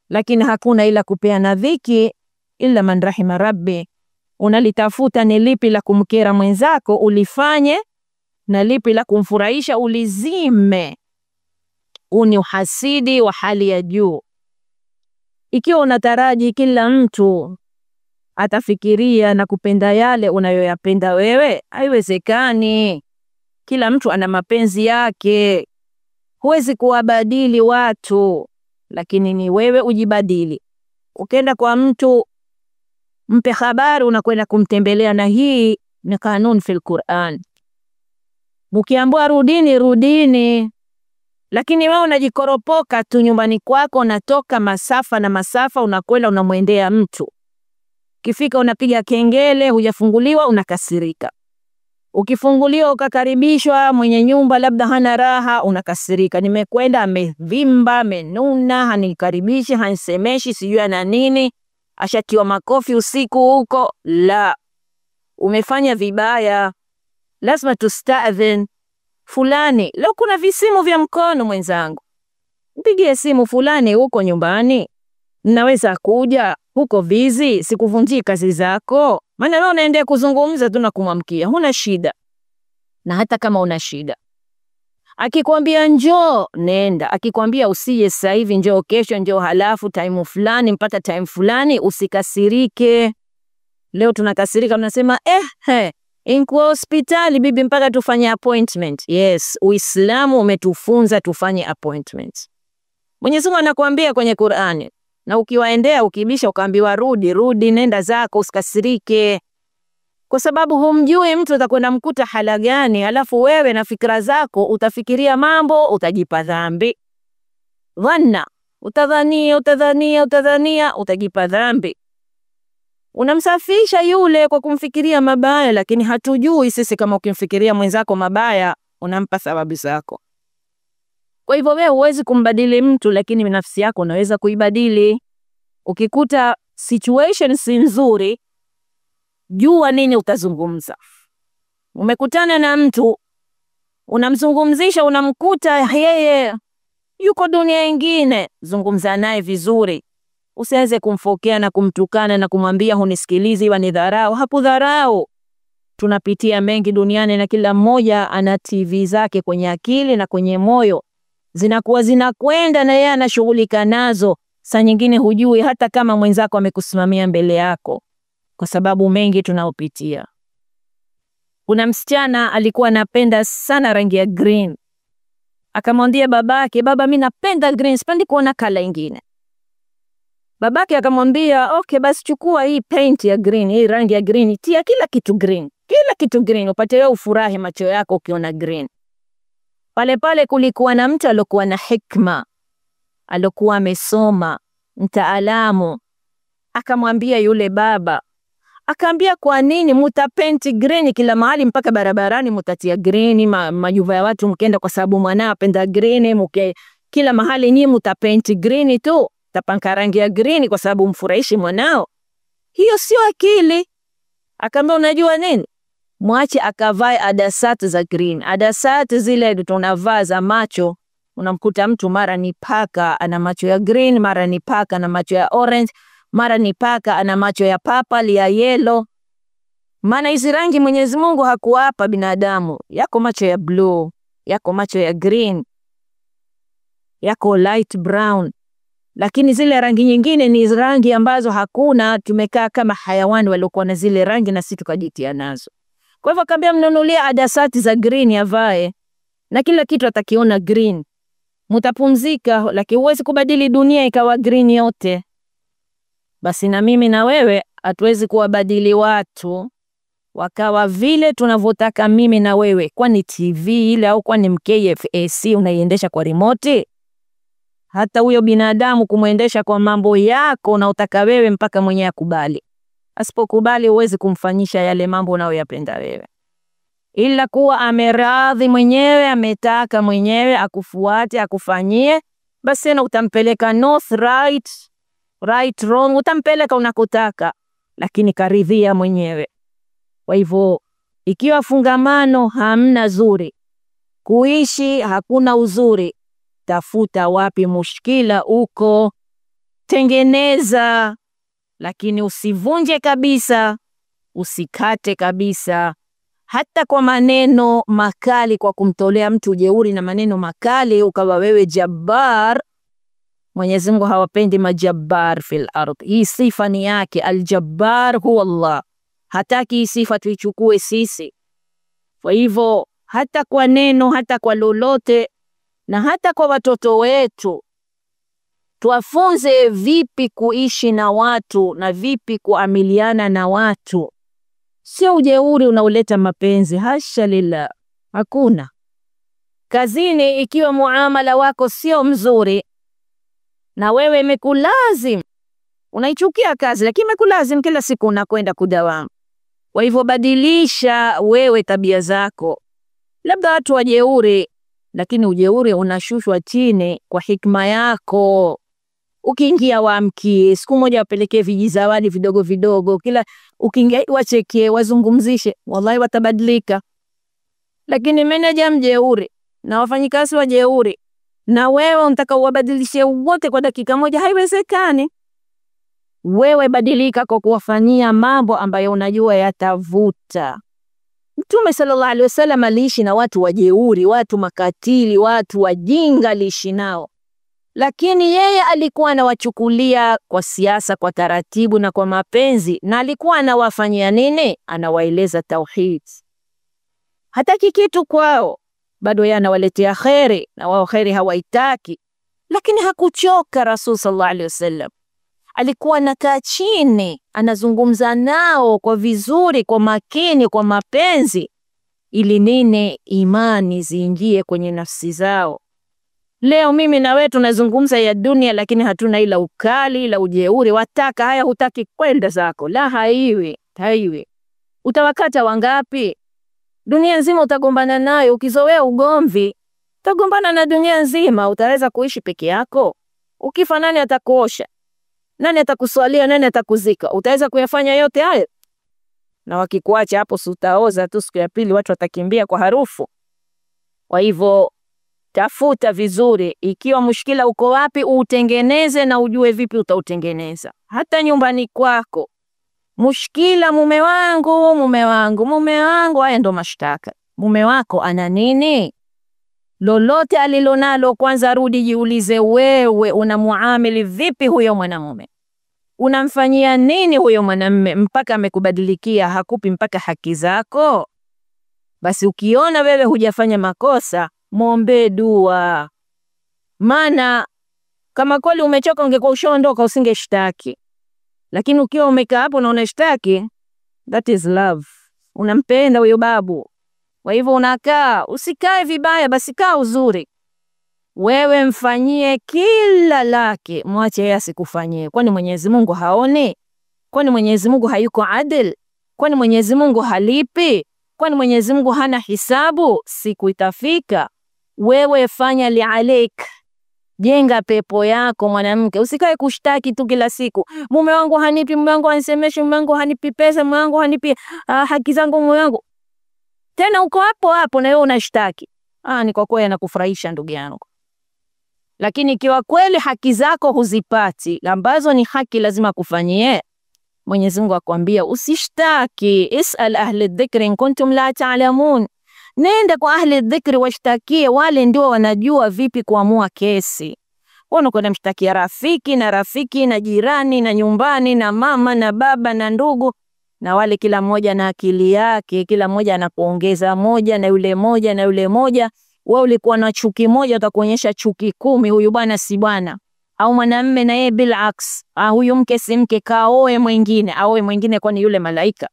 lakini hakuna ila kupeana dhiki, illa man rahima rabbi. Unalitafuta ni lipi la kumkera mwenzako ulifanye, na lipi la kumfurahisha ulizime. Huu ni uhasidi wa hali ya juu. Ikiwa unataraji kila mtu atafikiria na kupenda yale unayoyapenda wewe, haiwezekani. Kila mtu ana mapenzi yake, huwezi kuwabadili watu, lakini ni wewe ujibadili. Ukienda kwa mtu mpe habari unakwenda kumtembelea, na hii ni kanuni fil Qur'an. Mkiambiwa rudini, rudini. Lakini wewe unajikoropoka tu nyumbani kwako, unatoka masafa na masafa, unakwenda unamwendea mtu. Ukifika unapiga kengele, hujafunguliwa, unakasirika. Ukifunguliwa ukakaribishwa, mwenye nyumba labda hana raha, unakasirika. Nimekwenda amevimba, amenuna, hanikaribishi, hanisemeshi, sijui ana nini, ashatiwa makofi usiku huko. La, umefanya vibaya. Lazima tustadhin fulani. Leo kuna visimu vya mkono mwenzangu, mpigie simu fulani, huko nyumbani naweza kuja, huko bizi, sikuvunjii kazi zako. Maana leo unaendea kuzungumza tu na kumwamkia, huna shida. Na hata kama una shida, akikwambia njoo, nenda. Akikwambia usije sasa hivi, njoo kesho, njoo halafu time fulani mpaka time fulani, usikasirike. Leo tunakasirika, tunasema inkuwa hospitali bibi mpaka tufanye appointment. Yes, Uislamu umetufunza tufanye appointment. Mwenyezi Mungu anakuambia kwenye Qur'ani, na ukiwaendea ukibisha ukaambiwa rudi, rudi, nenda zako, usikasirike. Kwa sababu humjui mtu atakwenda mkuta hala gani, alafu wewe na fikra zako utafikiria mambo, utajipa dhambi. Dhanna, utadhania, utadhania, utadhania, utajipa dhambi. Unamsafisha yule kwa kumfikiria mabaya, lakini hatujui sisi kama ukimfikiria mwenzako mabaya unampa sababu zako. Kwa hivyo wewe huwezi kumbadili mtu, lakini nafsi yako unaweza kuibadili. Ukikuta situation si nzuri, jua nini utazungumza. Umekutana na mtu unamzungumzisha, unamkuta yeye yuko dunia ingine, zungumza naye vizuri. Usianze kumfokea na kumtukana na kumwambia hunisikilizi, wanidharau. Hakudharau. Tunapitia mengi duniani na kila mmoja ana TV zake kwenye akili na kwenye moyo, zinakuwa zinakwenda na yeye anashughulika nazo. Saa nyingine hujui hata kama mwenzako amekusimamia mbele yako, kwa sababu mengi tunaopitia. Kuna msichana alikuwa anapenda sana rangi ya green, akamwambia babake, baba, mimi napenda green, sipendi kuona kala ingine. Babake akamwambia okay, basi chukua hii paint ya green, hii rangi ya green, tia kila kitu green, kila kitu green, upate wewe ufurahi macho yako ukiona green. Pale pale kulikuwa na mtu alokuwa na hikma, alokuwa amesoma, mtaalamu. Akamwambia yule baba, akaambia kwa nini mutapenti green kila mahali, mpaka barabarani mutatia green, majuva ya watu mkenda, kwa sababu mwanao apenda green, mke kila mahali nyinyi mutapenti green tu, tapanka rangi ya green kwa sababu mfurahishi mwanao. Hiyo sio akili. Akaambia unajua nini? Mwache akavae adasati za green. Adasati zile tunavaa za macho, unamkuta mtu mara ni paka ana macho ya green, mara ni paka ana macho ya orange, mara ni paka ana macho ya purple, ya yellow. Maana hizi rangi Mwenyezi Mungu hakuwapa binadamu. Yako macho ya blue, yako macho ya green, yako light brown. Lakini zile rangi nyingine ni rangi ambazo hakuna, tumekaa kama hayawani waliokuwa na zile rangi na sisi tukajitia nazo. Kwa hivyo akaambia mnunulie adasati za green avae, na kila kitu atakiona green. Mutapumzika, lakini huwezi kubadili dunia ikawa green yote. Basi na mimi na wewe hatuwezi kuwabadili watu wakawa vile tunavyotaka mimi na wewe. Kwani TV ile au kwani MKFAC unaiendesha kwa remote? Hata huyo binadamu kumwendesha kwa mambo yako unaotaka wewe mpaka mwenyewe akubali. Asipokubali huwezi kumfanyisha yale mambo unayoyapenda wewe, ila kuwa ameridhi mwenyewe, ametaka mwenyewe akufuate, akufanyie, basi tena utampeleka north, right, right, wrong, utampeleka unakotaka, lakini karidhia mwenyewe. Kwa hivyo ikiwa fungamano hamna zuri, kuishi hakuna uzuri, tafuta wapi mushkila uko, tengeneza, lakini usivunje kabisa, usikate kabisa, hata kwa maneno makali, kwa kumtolea mtu jeuri na maneno makali ukawa wewe jabbar. Mwenyezi Mungu hawapendi majabbar fil ardh. Hii sifa ni yake, aljabbar huwa Allah. Hataki hii sifa tuichukue sisi. Kwa hivyo hata kwa neno, hata kwa lolote, na hata kwa watoto wetu, tuwafunze vipi kuishi na watu na vipi kuamiliana na watu. Sio ujeuri unaoleta mapenzi, hasha lillah, hakuna. Kazini ikiwa muamala wako sio mzuri na wewe imekulazim, unaichukia kazi lakini imekulazim kila siku unakwenda kudawamu. Kwa hivyo badilisha wewe tabia zako. Labda watu wajeuri, lakini ujeuri unashushwa chini kwa hikma yako. Ukiingia waamkie, siku moja wapelekee vijizawadi vidogo vidogo, kila ukiingia wachekie, wazungumzishe, wallahi watabadilika. Lakini meneja mjeuri na wafanyikazi wajeuri, na wewe unataka uwabadilishe wote kwa dakika moja, haiwezekani. Wewe badilika kwa kuwafanyia mambo ambayo unajua yatavuta. Mtume sallallahu alaihi wasallam aliishi na watu wajeuri, watu makatili, watu wajinga aliishi nao. Lakini yeye alikuwa anawachukulia kwa siasa, kwa taratibu na kwa mapenzi, na alikuwa anawafanyia nini? Anawaeleza tauhid. Hataki kitu kwao, bado yeye anawaletea khairi na wao khairi hawaitaki. Lakini hakuchoka Rasul sallallahu alaihi wasallam. Alikuwa anakaa chini, anazungumza nao kwa vizuri, kwa makini, kwa mapenzi, ili nini? Imani ziingie kwenye nafsi zao. Leo mimi na wewe tunazungumza ya dunia, lakini hatuna ila ukali, ila ujeuri. Wataka haya, hutaki, kwenda zako. La, haiwi, haiwi. Utawakata wangapi? Dunia nzima utagombana nayo. Ukizoea ugomvi, utagombana na dunia nzima. Utaweza kuishi peke yako? Ukifa nani atakuosha? Nani atakuswalia? Nani atakuzika? Utaweza kuyafanya yote hayo? Na wakikuacha hapo, si utaoza tu, siku ya pili watu watakimbia kwa harufu. Kwa hivyo tafuta vizuri, ikiwa mushkila uko wapi, uutengeneze na ujue vipi utautengeneza. Hata nyumbani kwako, mushkila, mume wangu, mume wangu, mume wangu, haya ndo mashtaka. Mume wako ana nini? Lolote alilonalo, kwanza rudi jiulize wewe unamuamili vipi huyo mwanamume? Unamfanyia nini huyo mwanamume mpaka amekubadilikia, hakupi mpaka haki zako? Basi ukiona wewe hujafanya makosa, muombe dua. Maana kama kweli umechoka, ungekuwa ushaondoka, usingeshtaki. Lakini ukiwa umekaa hapo na unashtaki, that is love. Unampenda huyo babu. Kwa hivyo unakaa, usikae vibaya, basi kaa uzuri. Wewe mfanyie kila lake, mwache yeye asikufanyie. Kwani Mwenyezi Mungu haoni? Kwani Mwenyezi Mungu hayuko adil? Kwani Mwenyezi Mungu halipi? Kwani Mwenyezi Mungu hana hisabu? Siku itafika. Wewe fanya lialik, jenga pepo yako mwanamke. Usikae kushtaki tu kila siku, mume wangu hanipi, mume wangu hanisemeshi, mume wangu hanipi pesa, mume wangu hanipi haki zangu, mume wangu. Tena uko hapo hapo na wewe unashtaki. Ni kwa kweli anakufurahisha ndugu yangu. Lakini ikiwa kweli haki zako huzipati, ambazo ni haki lazima kufanyie, Mwenyezi Mungu akwambia usishtaki. Isal ahli dhikri in kuntum la ta'lamun. Nenda kwa ahli dhikri washtakie, wale ndio wanajua vipi kuamua kesi. Unakwenda mshtakia rafiki na rafiki na jirani na nyumbani na mama na baba na ndugu, na wale kila mmoja na akili yake, kila mmoja anakuongeza moja na yule moja na yule moja. Wewe ulikuwa na chuki moja, utakuonyesha chuki 10, huyu bwana si bwana. Au mwanamme na yeye bilaks, huyu mke si mke, kaoe mwingine, aoe mwingine, kwani yule malaika?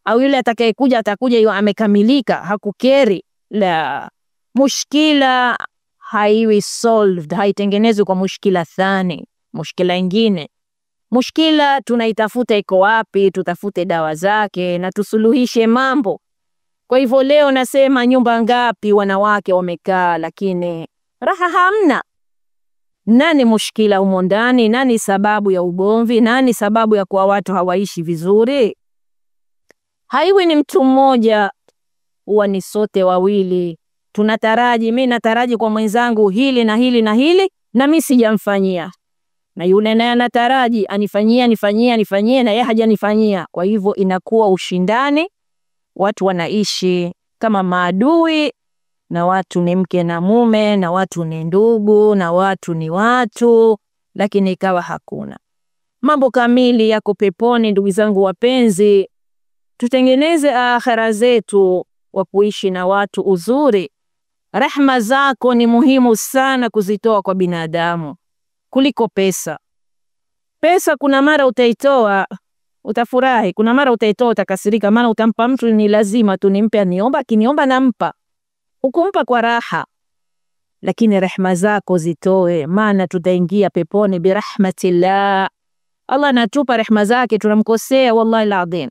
Au yule atakayekuja atakuja yeye amekamilika, hakukeri. La, mushkila haiwi solved, haitengenezwi kwa mushkila thani, mushkila ingine. Mushkila tunaitafuta iko wapi, tutafute dawa zake na tusuluhishe mambo. Kwa hivyo leo nasema nyumba ngapi wanawake wamekaa lakini raha hamna. Nani mushkila humo ndani? Nani sababu ya ugomvi? Nani sababu ya kuwa watu hawaishi vizuri? Haiwi ni mtu mmoja, huwa ni sote wawili. Tunataraji, mimi nataraji kwa mwenzangu hili na hili na hili, na mimi sijamfanyia. Na yule naye anataraji anifanyie, anifanyie, anifanyie, na yeye hajanifanyia. Kwa hivyo inakuwa ushindani, watu wanaishi kama maadui, na watu ni mke na mume, na watu ni ndugu, na watu ni watu. lakini ikawa hakuna. Mambo kamili yako peponi, ndugu zangu wapenzi. Tutengeneze akhera zetu wa kuishi na watu uzuri. Rehma zako ni muhimu sana kuzitoa kwa binadamu kuliko pesa. Pesa kuna mara utaitoa utafurahi, kuna mara utaitoa utakasirika, maana utampa mtu ni lazima tu nimpe, aniomba, akiniomba nampa, ukumpa kwa raha. Lakini rehma zako zitoe, maana tutaingia peponi birahmatillah. Allah anatupa rehma zake, tunamkosea wallahi alazim,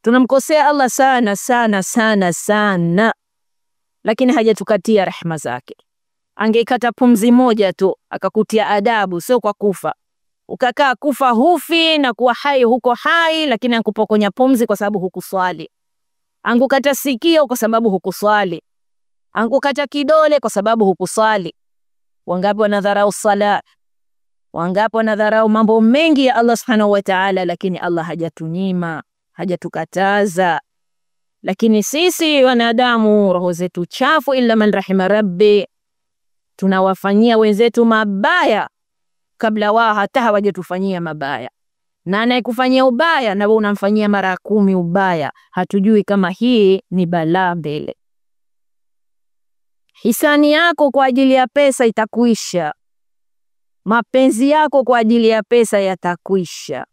tunamkosea Allah sana sana sana sana, lakini hajatukatia rehma zake. Angeikata pumzi moja tu akakutia adabu, sio kwa kufa ukakaa kufa hufi na kuwa hai huko hai, lakini ankupokonya pumzi kwa sababu hukuswali. Angukata sikio kwa sababu hukuswali. Angukata kidole kwa sababu hukuswali. Wangapi wanadharau sala, wangapi wanadharau mambo mengi ya Allah subhanahu wa ta'ala, lakini Allah hajatunyima, hajatukataza. Lakini sisi wanadamu roho zetu chafu, illa man rahima rabbi, tunawafanyia wenzetu mabaya kabla wao hata hawajatufanyia mabaya. Na anayekufanyia ubaya na wewe unamfanyia mara 10 ubaya. Hatujui kama hii ni balaa mbele. Hisani yako kwa ajili ya pesa itakuisha, mapenzi yako kwa ajili ya pesa yatakuisha.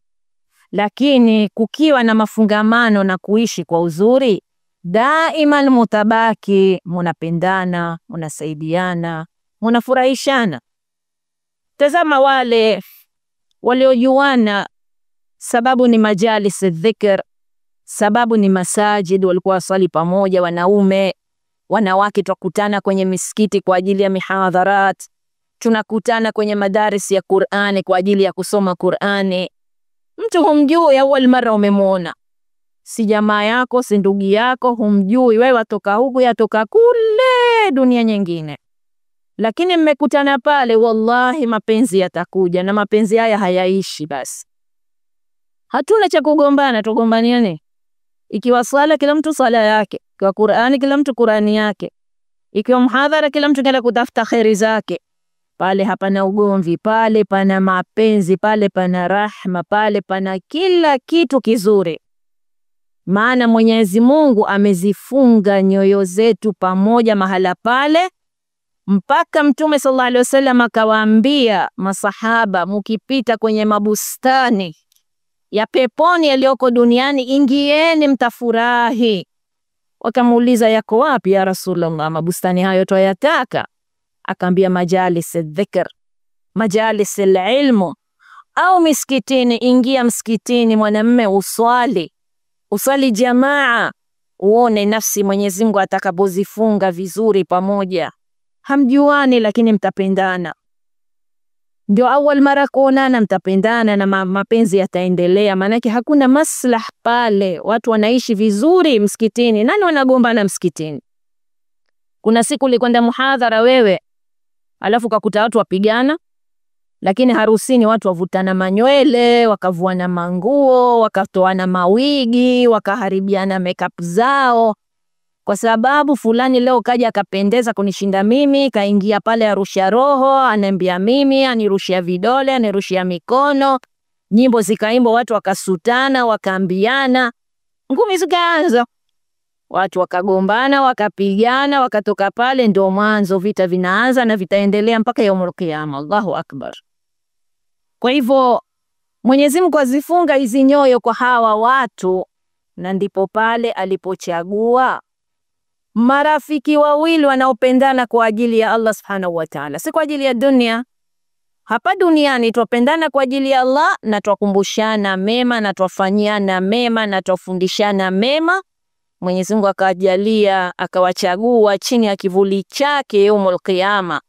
Lakini kukiwa na mafungamano na kuishi kwa uzuri, daima mutabaki munapendana, munasaidiana, munafurahishana. Tazama wale waliojuana, sababu ni majalis dhikr, sababu ni masajid, walikuwa wasali pamoja wanaume, wanawake, tukutana kwenye misikiti kwa ajili ya mihadharat, tunakutana kwenye madaris ya Qur'ani kwa ajili ya kusoma Qur'ani. Mtu humjui, awali mara umemuona, si jamaa yako, si ndugu yako, humjui wewe, watoka huku yatoka kule dunia nyingine, lakini mmekutana pale, wallahi mapenzi yatakuja, na mapenzi haya hayaishi. Basi hatuna cha kugombana, tugombaniane. Ikiwa swala kila mtu swala yake, ikiwa Qur'ani kila mtu Qur'ani yake, ikiwa muhadhara kila mtu kenda kutafuta khairi zake. Pale hapana ugomvi, pale pana mapenzi, pale pana rahma, pale pana kila kitu kizuri. Maana Mwenyezi Mungu amezifunga nyoyo zetu pamoja mahala pale, mpaka Mtume sallallahu alaihi wasallam akawaambia masahaba, mukipita kwenye mabustani ya peponi yaliyoko duniani, ingieni mtafurahi. Wakamuuliza, yako wapi ya Rasulullah, mabustani hayo twayataka? Akaambia, majalis dhikr, majalis ilmu, au misikitini. Ingia msikitini mwanamme, uswali, uswali jamaa, uone nafsi Mwenyezi Mungu atakapozifunga vizuri pamoja. Hamjuani lakini mtapendana. Ndio awal mara kuonana mtapendana na mapenzi yataendelea, maanake hakuna maslah pale. Watu wanaishi vizuri msikitini. Nani wanagombana msikitini? Kuna siku ulikwenda muhadhara wewe, alafu ukakuta watu wapigana, lakini harusini watu wavutana manywele, wakavuana manguo, wakatoana mawigi, wakaharibiana makeup zao, kwa sababu fulani leo kaja akapendeza kunishinda mimi, kaingia pale arusha roho, ananiambia mimi, anirushia vidole, anirushia mikono, nyimbo zikaimbwa, watu wakasutana, wakaambiana, ngumi zikaanza, watu wakagombana, wakapigana, wakatoka pale. Ndio mwanzo vita vinaanza na vitaendelea mpaka yaumul qiyama. Allahu akbar. Kwa hivyo Mwenyezi Mungu azifunga hizi nyoyo kwa hawa watu, na ndipo pale alipochagua marafiki wawili wanaopendana kwa ajili ya Allah subhanahu wa ta'ala, si kwa ajili ya dunia. Hapa duniani twapendana kwa ajili ya Allah, na twakumbushana mema, na twafanyiana mema, na twafundishana mema. Mwenyezi Mungu akajalia, akawachagua chini ya kivuli chake yaumul qiyama,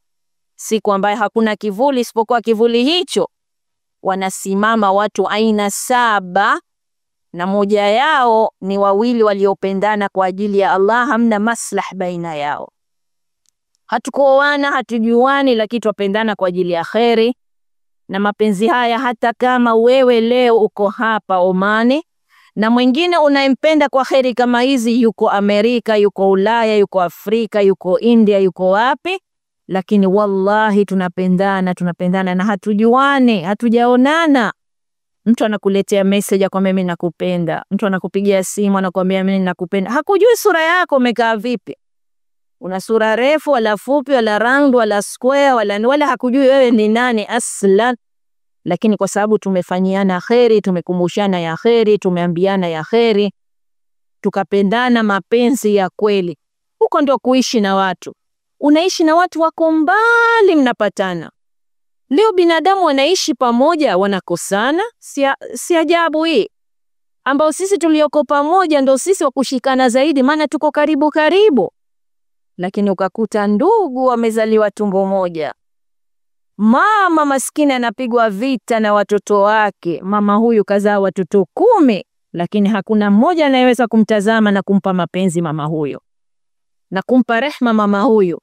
siku ambayo hakuna kivuli isipokuwa kivuli hicho. Wanasimama watu aina 7, na moja yao ni wawili waliopendana kwa ajili ya Allah, hamna maslah baina yao. Hatukuoana, hatujuani, lakini twapendana kwa ajili ya khairi. Na mapenzi haya, hata kama wewe leo uko hapa Omani na mwingine unayempenda kwa khairi kama hizi yuko Amerika, yuko Ulaya, yuko Afrika, yuko India, yuko wapi, Lakini wallahi tunapendana, tunapendana na hatujuani, hatujaonana. Mtu anakuletea message akwambia mimi nakupenda, mtu anakupigia simu anakuambia mimi nakupenda, hakujui sura yako umekaa vipi, una sura refu wala fupi wala round wala square wala hakujui wewe ni nani aslan. Lakini kwa sababu tumefanyiana kheri, tumekumbushana ya kheri, tumeambiana ya kheri, tukapendana mapenzi ya kweli. Huko ndio kuishi na watu. Unaishi na watu wako mbali, mnapatana. Leo binadamu wanaishi pamoja wanakosana, si ajabu hii. Ambao sisi tulioko pamoja ndio sisi wa kushikana zaidi, maana tuko karibu karibu. Lakini ukakuta ndugu wamezaliwa tumbo moja, mama maskini anapigwa vita na watoto wake. Mama huyu kazaa watoto 10, lakini hakuna mmoja anayeweza kumtazama na kumpa mapenzi mama huyo na kumpa rehma mama huyu,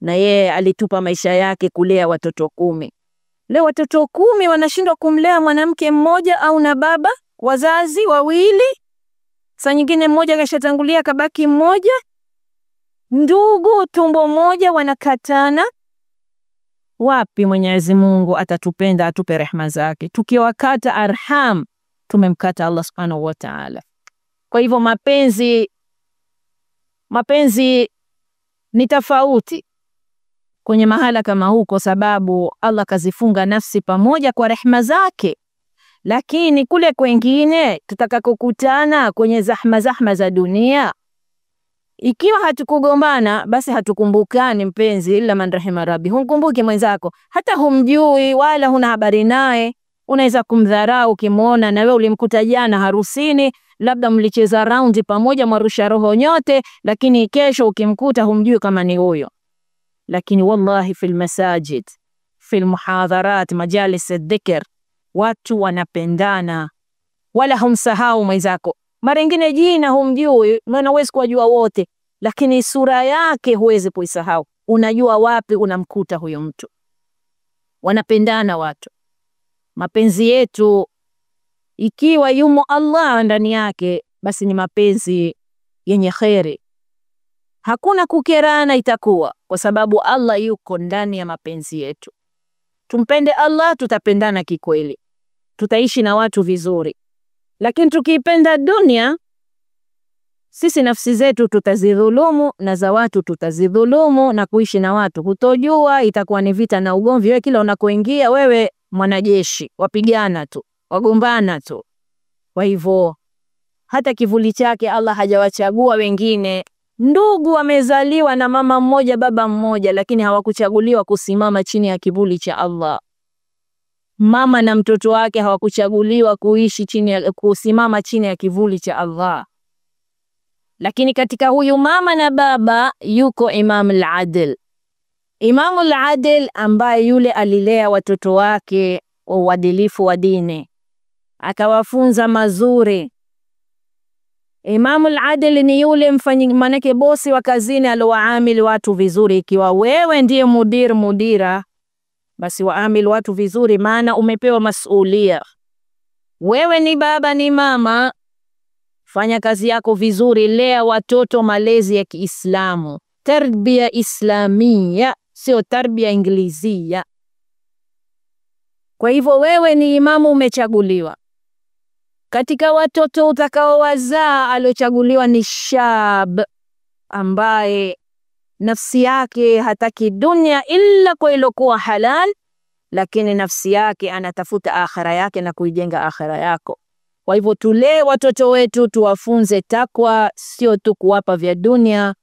na yeye alitupa maisha yake kulea watoto 10. Leo watoto 10 wanashindwa kumlea mwanamke mmoja au na baba, wazazi wawili. Saa nyingine mmoja kashatangulia kabaki mmoja. Ndugu tumbo moja wanakatana. Wapi Mwenyezi Mungu atatupenda, atupe rehma zake? Tukiwakata arham, tumemkata Allah Subhanahu wa Ta'ala. Kwa hivyo mapenzi ni tofauti kwenye mahala kama huko, sababu Allah kazifunga nafsi pamoja kwa rehma zake. Lakini kule kwengine tutakakokutana kwenye zahma za dunia, ikiwa hatukugombana basi hatukumbukani mpenzi, illa man rahima rabbi. Humkumbuki mwenzako, hata humjui wala huna habari naye. Unaweza kumdharau ukimuona, na wewe ulimkuta jana harusini, labda mlicheza raundi pamoja, mwarusha roho nyote, lakini kesho ukimkuta humjui kama ni huyo. Lakini wallahi fil masajid, fil muhadharat, majalis dhikr, watu wanapendana, wala humsahau mwenzako. Mara nyingine jina humjui, maana huwezi kuwajua wote, lakini sura yake huwezi kuisahau. Unajua wapi unamkuta huyo mtu. Wanapendana watu. Mapenzi yetu ikiwa yumo Allah ndani yake, basi ni mapenzi yenye kheri. Hakuna kukerana itakuwa, kwa sababu Allah yuko ndani ya mapenzi yetu. Tumpende Allah, tutapendana kikweli, tutaishi na watu vizuri. Lakini tukiipenda dunia, sisi nafsi zetu tutazidhulumu na za watu tutazidhulumu, na kuishi na watu hutojua, itakuwa ni vita na ugomvi. Wewe kila unakoingia wewe mwanajeshi, wapigana tu, wagombana tu. Kwa hivyo hata kivuli chake Allah hajawachagua wengine. Ndugu wamezaliwa na mama mmoja baba mmoja, lakini hawakuchaguliwa kusimama chini ya kivuli cha Allah. Mama na mtoto wake hawakuchaguliwa kuishi chini ya, kusimama chini ya kivuli cha Allah. Lakini katika huyu mama na baba yuko Imam al-Adil. Imam al-Adil ambaye yule alilea watoto wake kwa uadilifu wa dini, akawafunza mazuri. Imam al-Adil ni yule mfanyi, manake bosi wa kazini alowaamili watu vizuri. Ikiwa wewe ndiye mudir, mudira, basi waamili watu vizuri, maana umepewa masulia. Wewe ni baba ni mama, fanya kazi yako vizuri, lea watoto malezi ya Kiislamu, tarbia islamia, sio tarbia ingilizia. Kwa hivyo wewe ni imamu umechaguliwa. Katika watoto utakaowazaa, aliochaguliwa ni shab, ambaye nafsi yake hataki dunia ila kwa ilokuwa halal, lakini nafsi yake anatafuta akhira yake na kuijenga akhira yako. Kwa hivyo tulee watoto wetu, tuwafunze takwa, sio tu kuwapa vya dunia,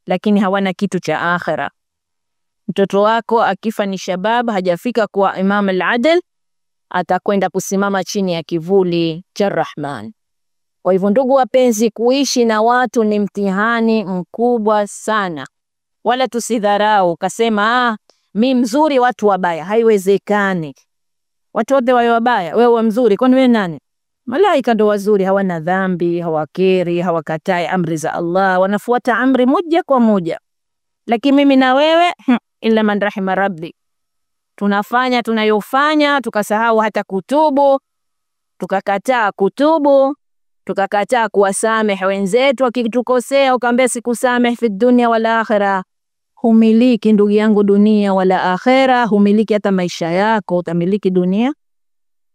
lakini hawana kitu cha akhira. Mtoto wako akifa ni shabab, hajafika kuwa Imam al-Adil, atakwenda kusimama chini ya kivuli cha Rahman. Kwa hivyo ndugu wapenzi, kuishi na watu ni mtihani mkubwa sana. Wala tusidharau kasema mi mzuri watu wabaya. Haiwezekani. Watu wote wawe wabaya, wewe mzuri, kwani wewe nani? Malaika ndo wazuri, hawana dhambi, hawakeri, hawakatai amri za Allah, wanafuata amri moja kwa moja. Lakini mimi na wewe, illa man rahima rabbi, tunafanya tunayofanya, tukasahau hata kutubu, tukakataa kutubu, tukakataa kuwasamehe wenzetu wakitukosea, ukaambia sikusamehe fi dunia wala akhira. Humiliki ndugu yangu dunia wala akhera, humiliki hata maisha yako, utamiliki dunia?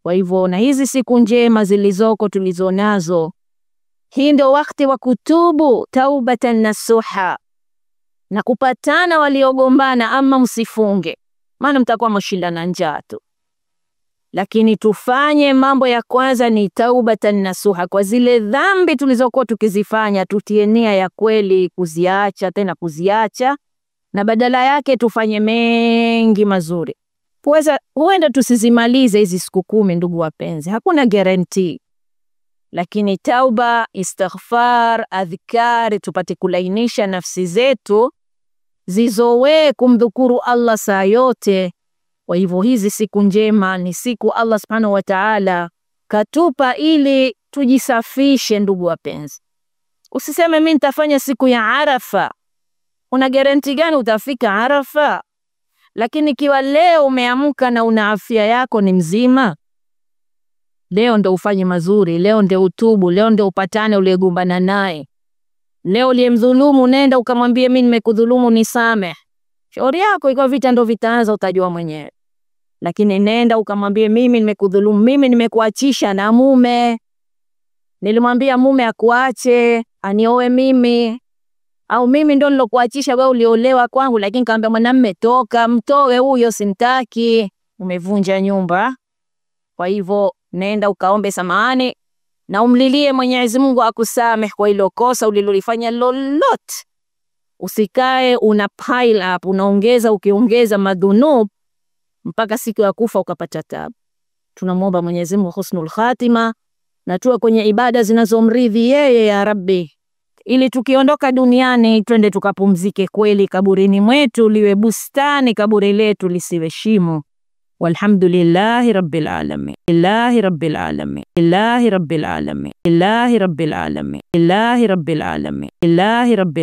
Kwa hivyo na hizi siku njema zilizoko tulizonazo, hii ndio wakati wa kutubu taubatan nasuha na kupatana waliogombana, ama msifunge, maana mtakuwa mshindana njaa tu. Lakini tufanye mambo ya kwanza ni taubatan nasuha, kwa zile dhambi tulizokuwa tukizifanya tutie nia ya kweli kuziacha, tena kuziacha, na badala yake tufanye mengi mazuri. Huenda tusizimalize hizi siku 10 ndugu wapenzi, hakuna guarantee. Lakini tauba, istighfar, adhkari, tupate kulainisha nafsi zetu zizowee kumdhukuru Allah saa yote. Kwa hivyo hizi siku njema ni siku Allah subhanahu wa ta'ala katupa ili tujisafishe ndugu wapenzi. Usiseme mimi nitafanya siku ya Arafa. Una guarantee gani utafika Arafa? Lakini kiwa leo umeamka na una afya yako ni mzima, leo ndo ufanye mazuri, leo ndo utubu, leo ndo upatane uliyegombana naye. Leo uliyemdhulumu nenda ukamwambie mimi nimekudhulumu nisamehe. Shauri yako, iko vita ndo vitaanza, utajua mwenyewe. Lakini nenda ukamwambie mimi nimekudhulumu, mimi nimekuachisha na mume. Nilimwambia mume akuache, anioe mimi. Au mimi ndo nilokuachisha wewe, uliolewa kwangu, lakini nikamwambia mwanamume toka, mtoe huyo simtaki. Umevunja nyumba. Kwa hivyo nenda ukaombe samahani na umlilie Mwenyezi Mungu akusamehe kwa hilo kosa ulilolifanya lolote. Usikae una pile up, unaongeza ukiongeza madhunub mpaka siku ya kufa ukapata taabu. Tunamuomba Mwenyezi Mungu husnul khatima na tuwe kwenye ibada zinazomridhi yeye ya Rabbi, ili tukiondoka duniani twende tukapumzike kweli kaburini mwetu, liwe bustani kaburi letu lisiwe shimo. Walhamdulillahi rabbil alamin. Lillahi rabbil alamin. Lillahi rabbil alamin. Lillahi rabbil alamin. Lillahi rabbil alamin. Lillahi rabbil